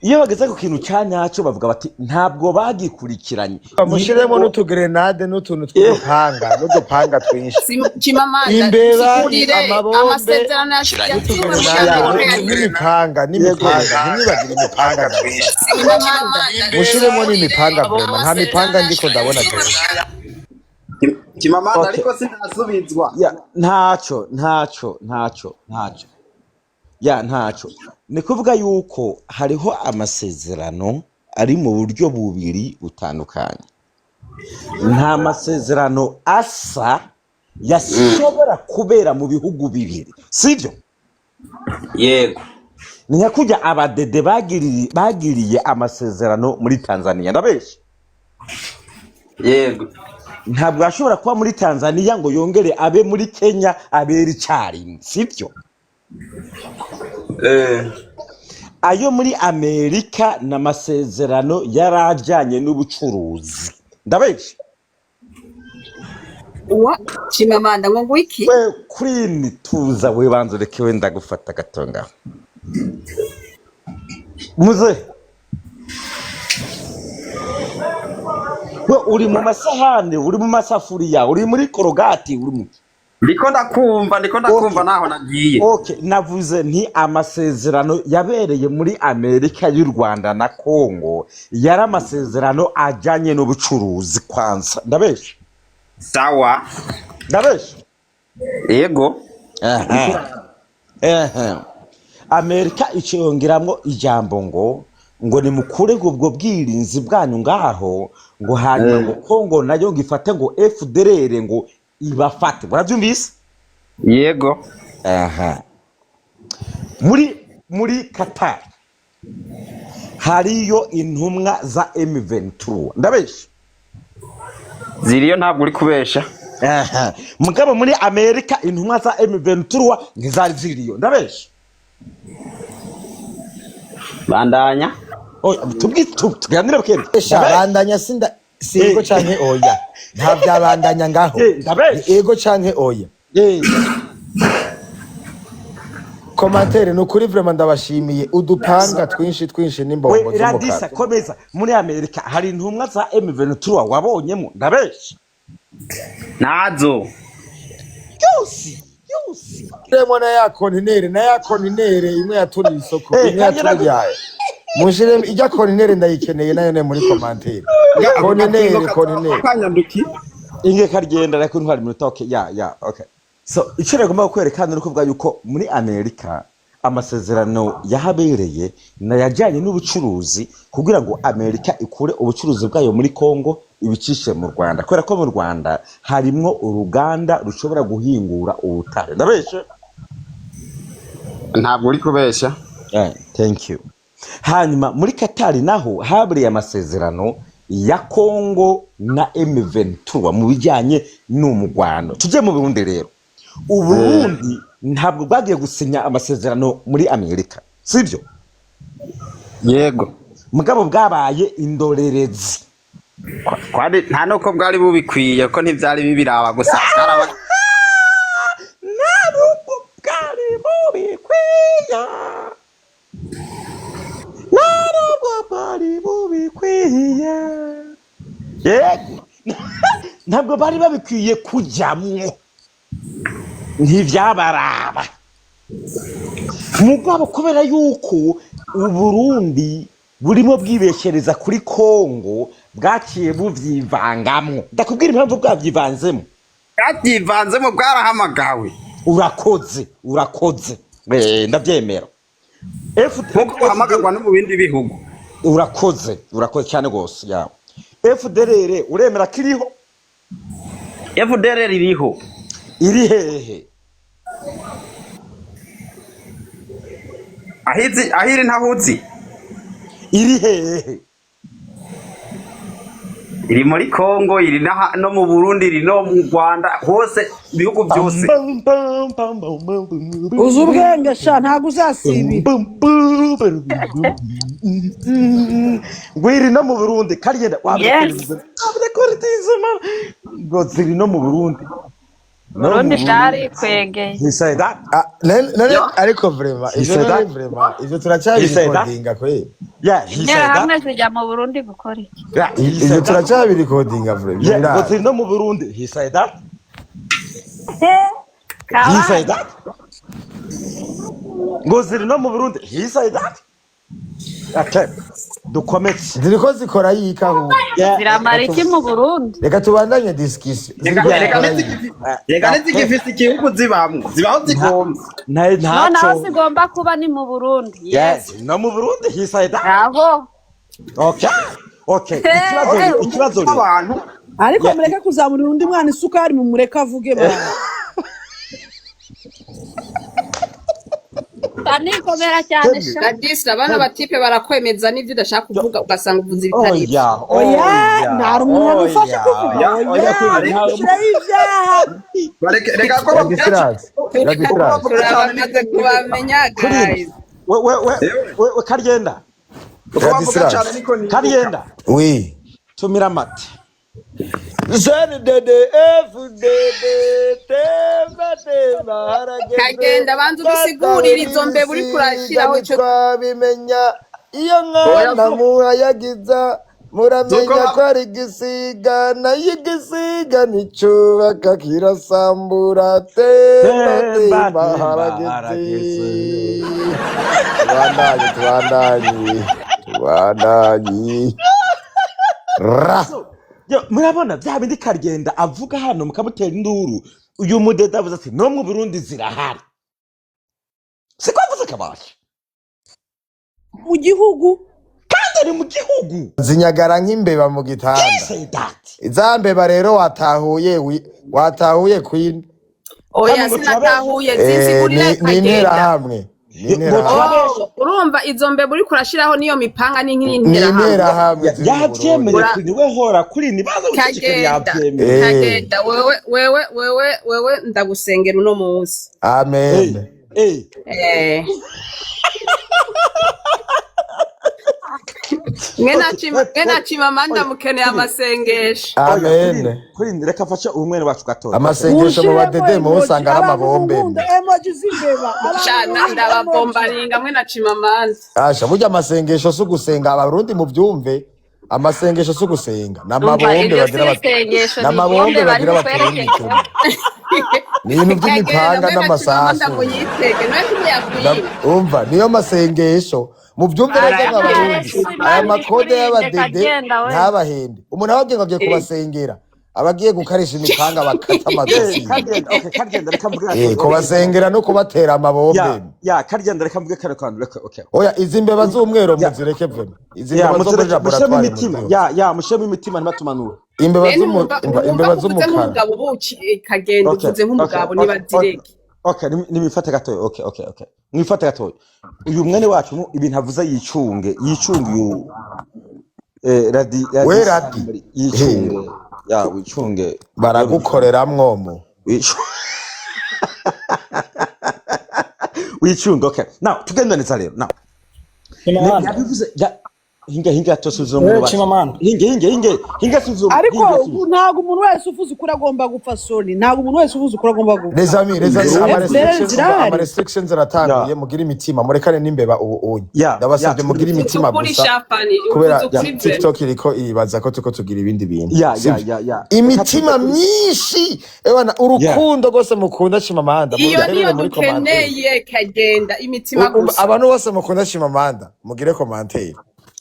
C: Iyo bageze ku kintu cya nyacyo bavuga bati ntabwo bagikurikiranye.
B: Bamushyiremo n'utugrenade n'utuntu tw'udupanga n'udupanga twinshi.
J: Chimamanda,
B: imbeba,
J: sigurire
B: amabombe
J: amasezerano yasinywe muri
B: n'utugrenade
J: Amerika.
B: N'imipanga, n'imipanga, ntimwibagire imipanga ndabasaba.
J: Chimamanda.
B: Mushiremo n'imipanga, vraiment nta mipanga ndiko ndabona jewe.
N: Chimamanda.
C: Okay.
N: Ariko sinasubizwa.
C: Ya, ntacyo, ntacyo, ntacyo, ntacyo, ya, ntacyo. Ni kuvuga yuko hariho amasezerano ari mu buryo bubiri butandukanye. Nta masezerano asa yashobora kubera mu bihugu bibiri, sibyo?
N: Yego.
C: Ni nka kujya abadede bagiriye amasezerano muri Tanzania, ndabeshya?
N: Yego.
C: Ntabwo ashobora kuba muri Tanzania ngo yongere abe muri Kenya, abere icyarimwe, sibyo?
N: Eh.
C: Ayo muri Amerika ni amasezerano yari ajyanye n'ubucuruzi, ndabeshya?
J: Wa Chimamanda, ngo ngwiki?
C: We Queen, tuza, we banza ureke, we ndagufata gatonga muze. We uri mu masahani, uri mu masafuriya, uri muri korogati, uri mu
N: Ndiko ndakumva, ndiko ndakumva.
C: Okay.
N: Naho nagiye.
C: Okay, navuze nti amasezerano yabereye muri Amerika y'u Rwanda na Kongo yari amasezerano ajyanye n'ubucuruzi kwanza, ndabeshya?
N: Sawa.
C: Ndabeshya?
N: Yego.
C: Aha. Ehe. Amerika iciyongeramwo ijambo ngo nimukure ngo ubwo bwirinzi bwanyu ngaho, ngo hanyuma ngo Kongo nayo ngo ifate ngo FDLR ngo ibafate, murabyumvise?
N: Yego.
C: Aha, muri Qatar hariyo intumwa za M23, ndabeshya?
N: Ziriyo, ntabwo uri kubesha.
C: Aha, mugabo muri Amerika intumwa za M23 ntizari ziriyo, ndabeshya?
N: Bandanya.
C: Oya, tuganire bukene.
B: Sha.
C: Ndabeshya?
B: Bandanya, sinda si ego canke oya, nta byabandanya ngaho.
C: Ndabeshya?
B: Ni ego canke oya. Commentaire ni ukuri, vraiment ndabashimiye, udupanga twinshi twinshi n'imbombo
C: We
B: z'umukara.
C: Radisa, komeza. Muri Amerika hari intumwa za M23 wabonyemo, ndabeshya?
N: Nazo.
C: Yose yose.
B: Mushiremo na ya kontinere, na ya kontinere imwe yaturiye isoko,
C: Eh,
B: imwe
C: kandi
B: yaturiye yayo. Mushiremo ijya kontinere, ndayikeneye nayo ne muri commentaire.
N: Nga ako
B: Kontinere,
N: gakingo
B: kontinere.
N: kanyanduki.
C: Inge kagenda ariko ntwara iminota. Okay, ya, okay. So icyo nagomba kukwereka ni ukuvuga yuko muri Amerika amasezerano yahabereye nayajyanye n'ubucuruzi kugira ngo Amerika ikure ubucuruzi bwayo muri Congo ibicishe mu Rwanda, kubera ko mu Rwanda harimwo uruganda rushobora guhingura ubutare, ndabeshe?
N: Ntabwo uri kubeshya.
C: Thank you. Hanyuma muri Katari naho habereye amasezerano ya Congo na M23 mu bijyanye n'umugwano. Tujye mu Burundi rero. Uburundi ntabwo bwagiye gusinya amasezerano muri Amerika, sibyo?
N: Yego.
C: Mugabo bwabaye indorerezi.
N: Kwari nta nuko bwari bubikwiye, ko ntibyari bibiraba gusa byaraba.
C: Nta nubwo bwari bubikwiye, nta nubwo bwari bubikwiye. Yego, ntabwo bari babikwiye kujyamwo, ntibyabaraba. Mugabo kubera yuko Uburundi burimo bwibeshereza kuri Kongo, bwaciye buvyivangamwo. Ndakubwira impamvu bwavyivanzemo.
N: Bwabyivanzemo, bwarahamagawe.
C: Urakoze, urakoze. Ndabyemera.
N: Nkuko buhamagarwa no mu bindi bihugu.
C: Urakoze, urakoze cyane rwose. Ya, FDLR uremera kiriho?
N: FDLR iriho.
C: Iri hehe?
N: Ahizi ahiri ntahuzi.
C: Iri hehe?
N: Iri muri Kongo, iri no mu Burundi, iri no mu Rwanda, hose ibihugu byose.
K: Uzi ubwenge sha, ntabwo uzasibira.
C: Ngwiri no mu Burundi karigenda.
L: Yes.
C: Ngo ziri no mu Burundi, no mu
L: Burundi
C: Burundi.
L: byarikwegeye.
C: He said that.
B: Ah, none ariko vraiment
C: He
B: ivyo
C: said
B: none
C: that.
B: vraiment ivyo
C: He said that.
B: turacyabirikodinga kweli?
C: Yeah, he said that.
L: Interahamwe zijya mu Burundi gukora iki?
C: Yeah, he
B: Ivyo
C: said that.
B: turacyabirikodinga vraiment,
C: Yeah, ngo
B: birazi.
C: ziri no mu Burundi. He said that. He said
L: Kabaye.
C: that. Ngo ziri no mu Burundi. He said that. Okay. Dukomeze.
B: Ziriko zikora yika ahubwo.
C: Yeah,
L: Ziramara
B: Reka
L: iki mu Burundi?
B: reka tubandanye discussion.
N: Reka
B: Ziriko
N: reka
B: zikora yika.
N: reka
C: okay.
N: ntizigifise igihugu zibamwo, zibaho zigomba.
C: Nta
L: None aho
C: ntaco.
L: zigomba kuba ni mu Burundi.
C: Yeah,
L: Yes.
C: ziri no mu Burundi. He said that.
L: Aho.
C: Okay. Okay. Ikibazo
N: Oya,
C: ikibazo rero.
N: abantu
K: Ariko
C: Yeah.
K: mureke kuzamurira undi mwana isukari, mumureke avuge bana.
G: Nikomera cyane
C: Henry.
G: sha.
J: Radisla, bano batipe barakwemeza n'ibyo udashaka kuvuga ugasanga uvuze ibitari ibyo.
C: Oya,
K: Oya,
C: oya,
K: nta umuntu agufasha
C: oya.
K: kuvuga.
N: ya
K: Oya,
C: Oya kweli nta
K: gushyiraho ibyaha.
N: bareke reka ko bavuga
B: Radislas,
N: uko
B: Radislas.
N: bavuga cyane
J: Turabamaze kubamenya
C: Kuri
J: guys.
C: we we we we we karyenda.
N: uko bavuga cyane
B: Radislas.
N: niko nibuka.
C: Karyenda.
B: Oui.
C: Tumira mate.
B: ZDD FDD temba temba harageze
J: Kagenda banza udusigurire izo mbeba uriko
B: ibisiga
J: urashyiraho ico.
B: ntitwabimenya iyo
N: Oya
B: mwana
N: zo
B: murayagiza
N: zuko
B: muramenya ko ari igisiga nayo igisiga nticubaka kirasambura temba
C: Temba
B: temba
C: temba
B: harageze.
C: harageze.
B: Tubandanye, tubandanye, tubandanye ra.
C: So, yo, murabona bya bindi karyenda avuga hano mukamutera induru. Uyu mudede avuze ati no mu Burundi zirahari. Siko avuze kabasha.
K: Mu gihugu.
C: Kandi ari mu gihugu.
B: Zinyagara nk'imbeba mu
C: He
B: gitanda.
C: said that.
B: Za mbeba rero watahuye watahuye queen.
J: Oya,
C: Kandi ngo turabesha.
J: sinatahuye,
B: Eh,
J: zinsigurire
B: ni ni
J: kagenda.
B: interahamwe, ni
C: Ngo
B: interahamwe,
C: turabesha.
J: Oh, urumva izo mbeba uriko urashiraho niyo mipanga ni
B: ni
J: nk'interahamwe.
B: interahamwe ziri mu Burundi.
C: Yavyemeye
J: Ura
C: kuri we hora kuri ni baza gucecekera
J: kagenda,
C: yavyemeye.
B: Eh,
J: kagenda wewe wewe wewe wewe ndagusengera uno munsi.
C: Hey,
B: amen.
C: hey.
J: Eh.
C: Okay,
J: Mwe Chimamanda
C: oya,
J: mukeneye
C: kuri
J: amasengesho.
C: oya,
B: Amen.
C: kuri reka mfashe umwene wacu gatoya. Okay.
B: Amasengesho mu
K: Munshiremo
B: badede
K: emoji
B: usanga ari
K: abantu
B: amabombe
K: munkunda,
B: mwe.
K: emoji z'imbeba, abantu
J: Shana
K: munkunda emoji.
J: ndababombaringa mwe na Chimamanda.
B: Asha burya amasengesho si ugusenga, abarundi mubyumve. Amasengesho si ugusenga, ni
G: Umva
B: amabombe
G: iryo si
B: bagira bati,
G: isengesho
B: ni
G: ni
B: amabombe
G: ibombe bari
B: bagira batera
G: bukwerekezeho.
B: imitima. Ni ibintu
J: Kagenda
B: by'imipanga
J: mwe na Chimamanda
B: n'amasasu.
J: muyitege nawe ntiyakwiba.
B: Umva niyo masengesho mubyumve neza nk'abarundi.
L: Yesu
B: Aya
L: Imana
B: makode
L: ikurinde
B: y'abadede
L: kagenda we.
B: ntabahende. Umuntu aba agiye ngo agiye kubasengera, aba agiye gukarisha imipanga bakata
C: Eh,
B: amazosi.
C: karyenda, okay, karyenda reka mvuge gatoya. Okay.
B: Kubasengera no kubatera
C: Ya,
B: amabombe.
C: ya, karyenda reka mvuge kano kantu reka, okay.
B: Oya, izi mbeba z'umweru
C: Ya,
B: muzireke vema. Izi
C: ya,
B: mbeba zo muri
C: muzireke mushiremo
B: laboratoire
C: imitima.
B: muzihoze.
C: Ya, ya, mushiremo imitima ntibatumanure.
B: Imbeba
J: Rero
B: z'umu
J: ntiwumva
B: imba-
J: ntiwumva
B: imbeba
J: ko uvuze
B: z'umukara.
J: nk'umugabo buki kagenda
C: Okay,
J: uvuze
C: okay,
J: nk'umugabo
C: okay,
J: niba
C: okay.
J: direge.
C: Okay, nimwifate gatoya. Okay, okay, okay. Mwifate gatoya. Uyu mwene wacu ibintu avuze yicunge, yicunge uyu radi
B: We
C: radi
B: radi.
C: sambari
B: Eh,
C: yicunge. Ya, wicunge. Wewe wicunge.
B: baragukorera mwomo.
C: Wicunge, okay. Now, tugenda neza rero. Now,
O: Chimamanda.
C: yabivuze ya hinga hinga tosubiza umwene
O: Wewe
C: wacu.
O: Chimamanda.
C: Hinge hinge hinge hinga subiza
K: Ariko
C: hinga subiza.
K: ntabwo umuntu wese uvuze ukuri agomba gupfa soni, ntabwo umuntu wese uvuze ukuri agomba gupfa.
B: Les amis, les amis, ama
K: FDL
B: restrictions umva, ama
K: zirahari.
B: restrictions aratanguye,
C: Ya,
B: mugire imitima, murekane n'imbeba ubu unye.
C: ya, ya,
B: Ndabasabye
C: tugire
B: mugire
C: imitima.
J: Uvuze
B: imitima
J: ukuri
B: gusa
J: shafani,
B: kubera
J: uvuze
C: Ya,
J: ukuri vema.
B: TikTok iriko iribaza ko tuko tugira ibindi bintu.
C: ya, ya,
B: Sivyo?
C: ya, ya. Reka
B: Imitima
C: tuze kuri
B: myinshi. Ewana
C: ya.
B: urukundo rwose mukunda Chimamanda,
J: Iyo
B: muruterere
J: niyo
B: muri commentaire.
J: dukeneye kagenda imitima gusa.
B: Abantu bose mukunda Chimamanda, mugire commentaire.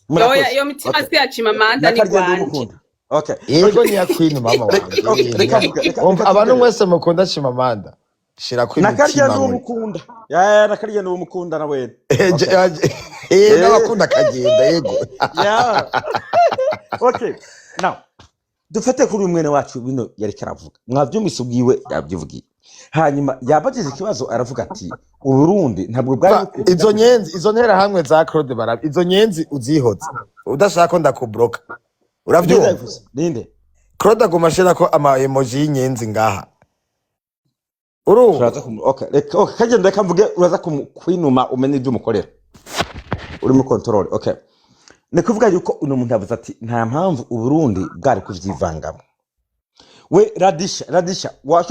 J: Oya,
C: Murakoze.
J: iyo mitima
C: Okay.
J: si ya Chimamanda ni
C: Nakarya
J: gwanje.
C: ndumukunda. Okay.
B: Yego
C: Okay.
B: ni ya Queen mama wanje.
C: Okay,
B: Ni
C: reka
B: ya.
C: mvuge, reka
B: Umva
C: reka
B: abantu
C: tugere.
B: mwese mukunda Chimamanda, shirako
C: Nakarya
B: imitima muri.
C: ndumukunda. Ya, ya, nakarya ndumukunda na wene. Okay.
B: Eh,
C: Eh,
B: n'abakunda akagenda yego.
C: yeah. Okay. Now, Dufate kuri uyu mwene wacu, bino yariko aravuga mwavyumvise ubwiwe, yabyivugiye. Hanyuma yabajije ikibazo, aravuga ati Uburundi ntabwo bwari bukwiye
B: Izo
C: kuja.
B: nyenzi, izo nterahamwe za Claude Barabe, izo nyenzi uzihoze udashaka ko ndakubloka.
C: Ninde?
B: Uravyumva?
C: Yabivuze ninde?
B: Claude aguma ashirako ama emoji y'inyenzi ngaha, urumva?
C: Turaza kumu, okay, reka, okay, kagenda, reka mvuge, uraza kwinuma umenye ibyo umukorera uri mu control. Okay, ni kuvuga yuko uno muntu yavuze ati nta mpamvu Uburundi bwari kuvyivangamo. We radisha, radisha washa.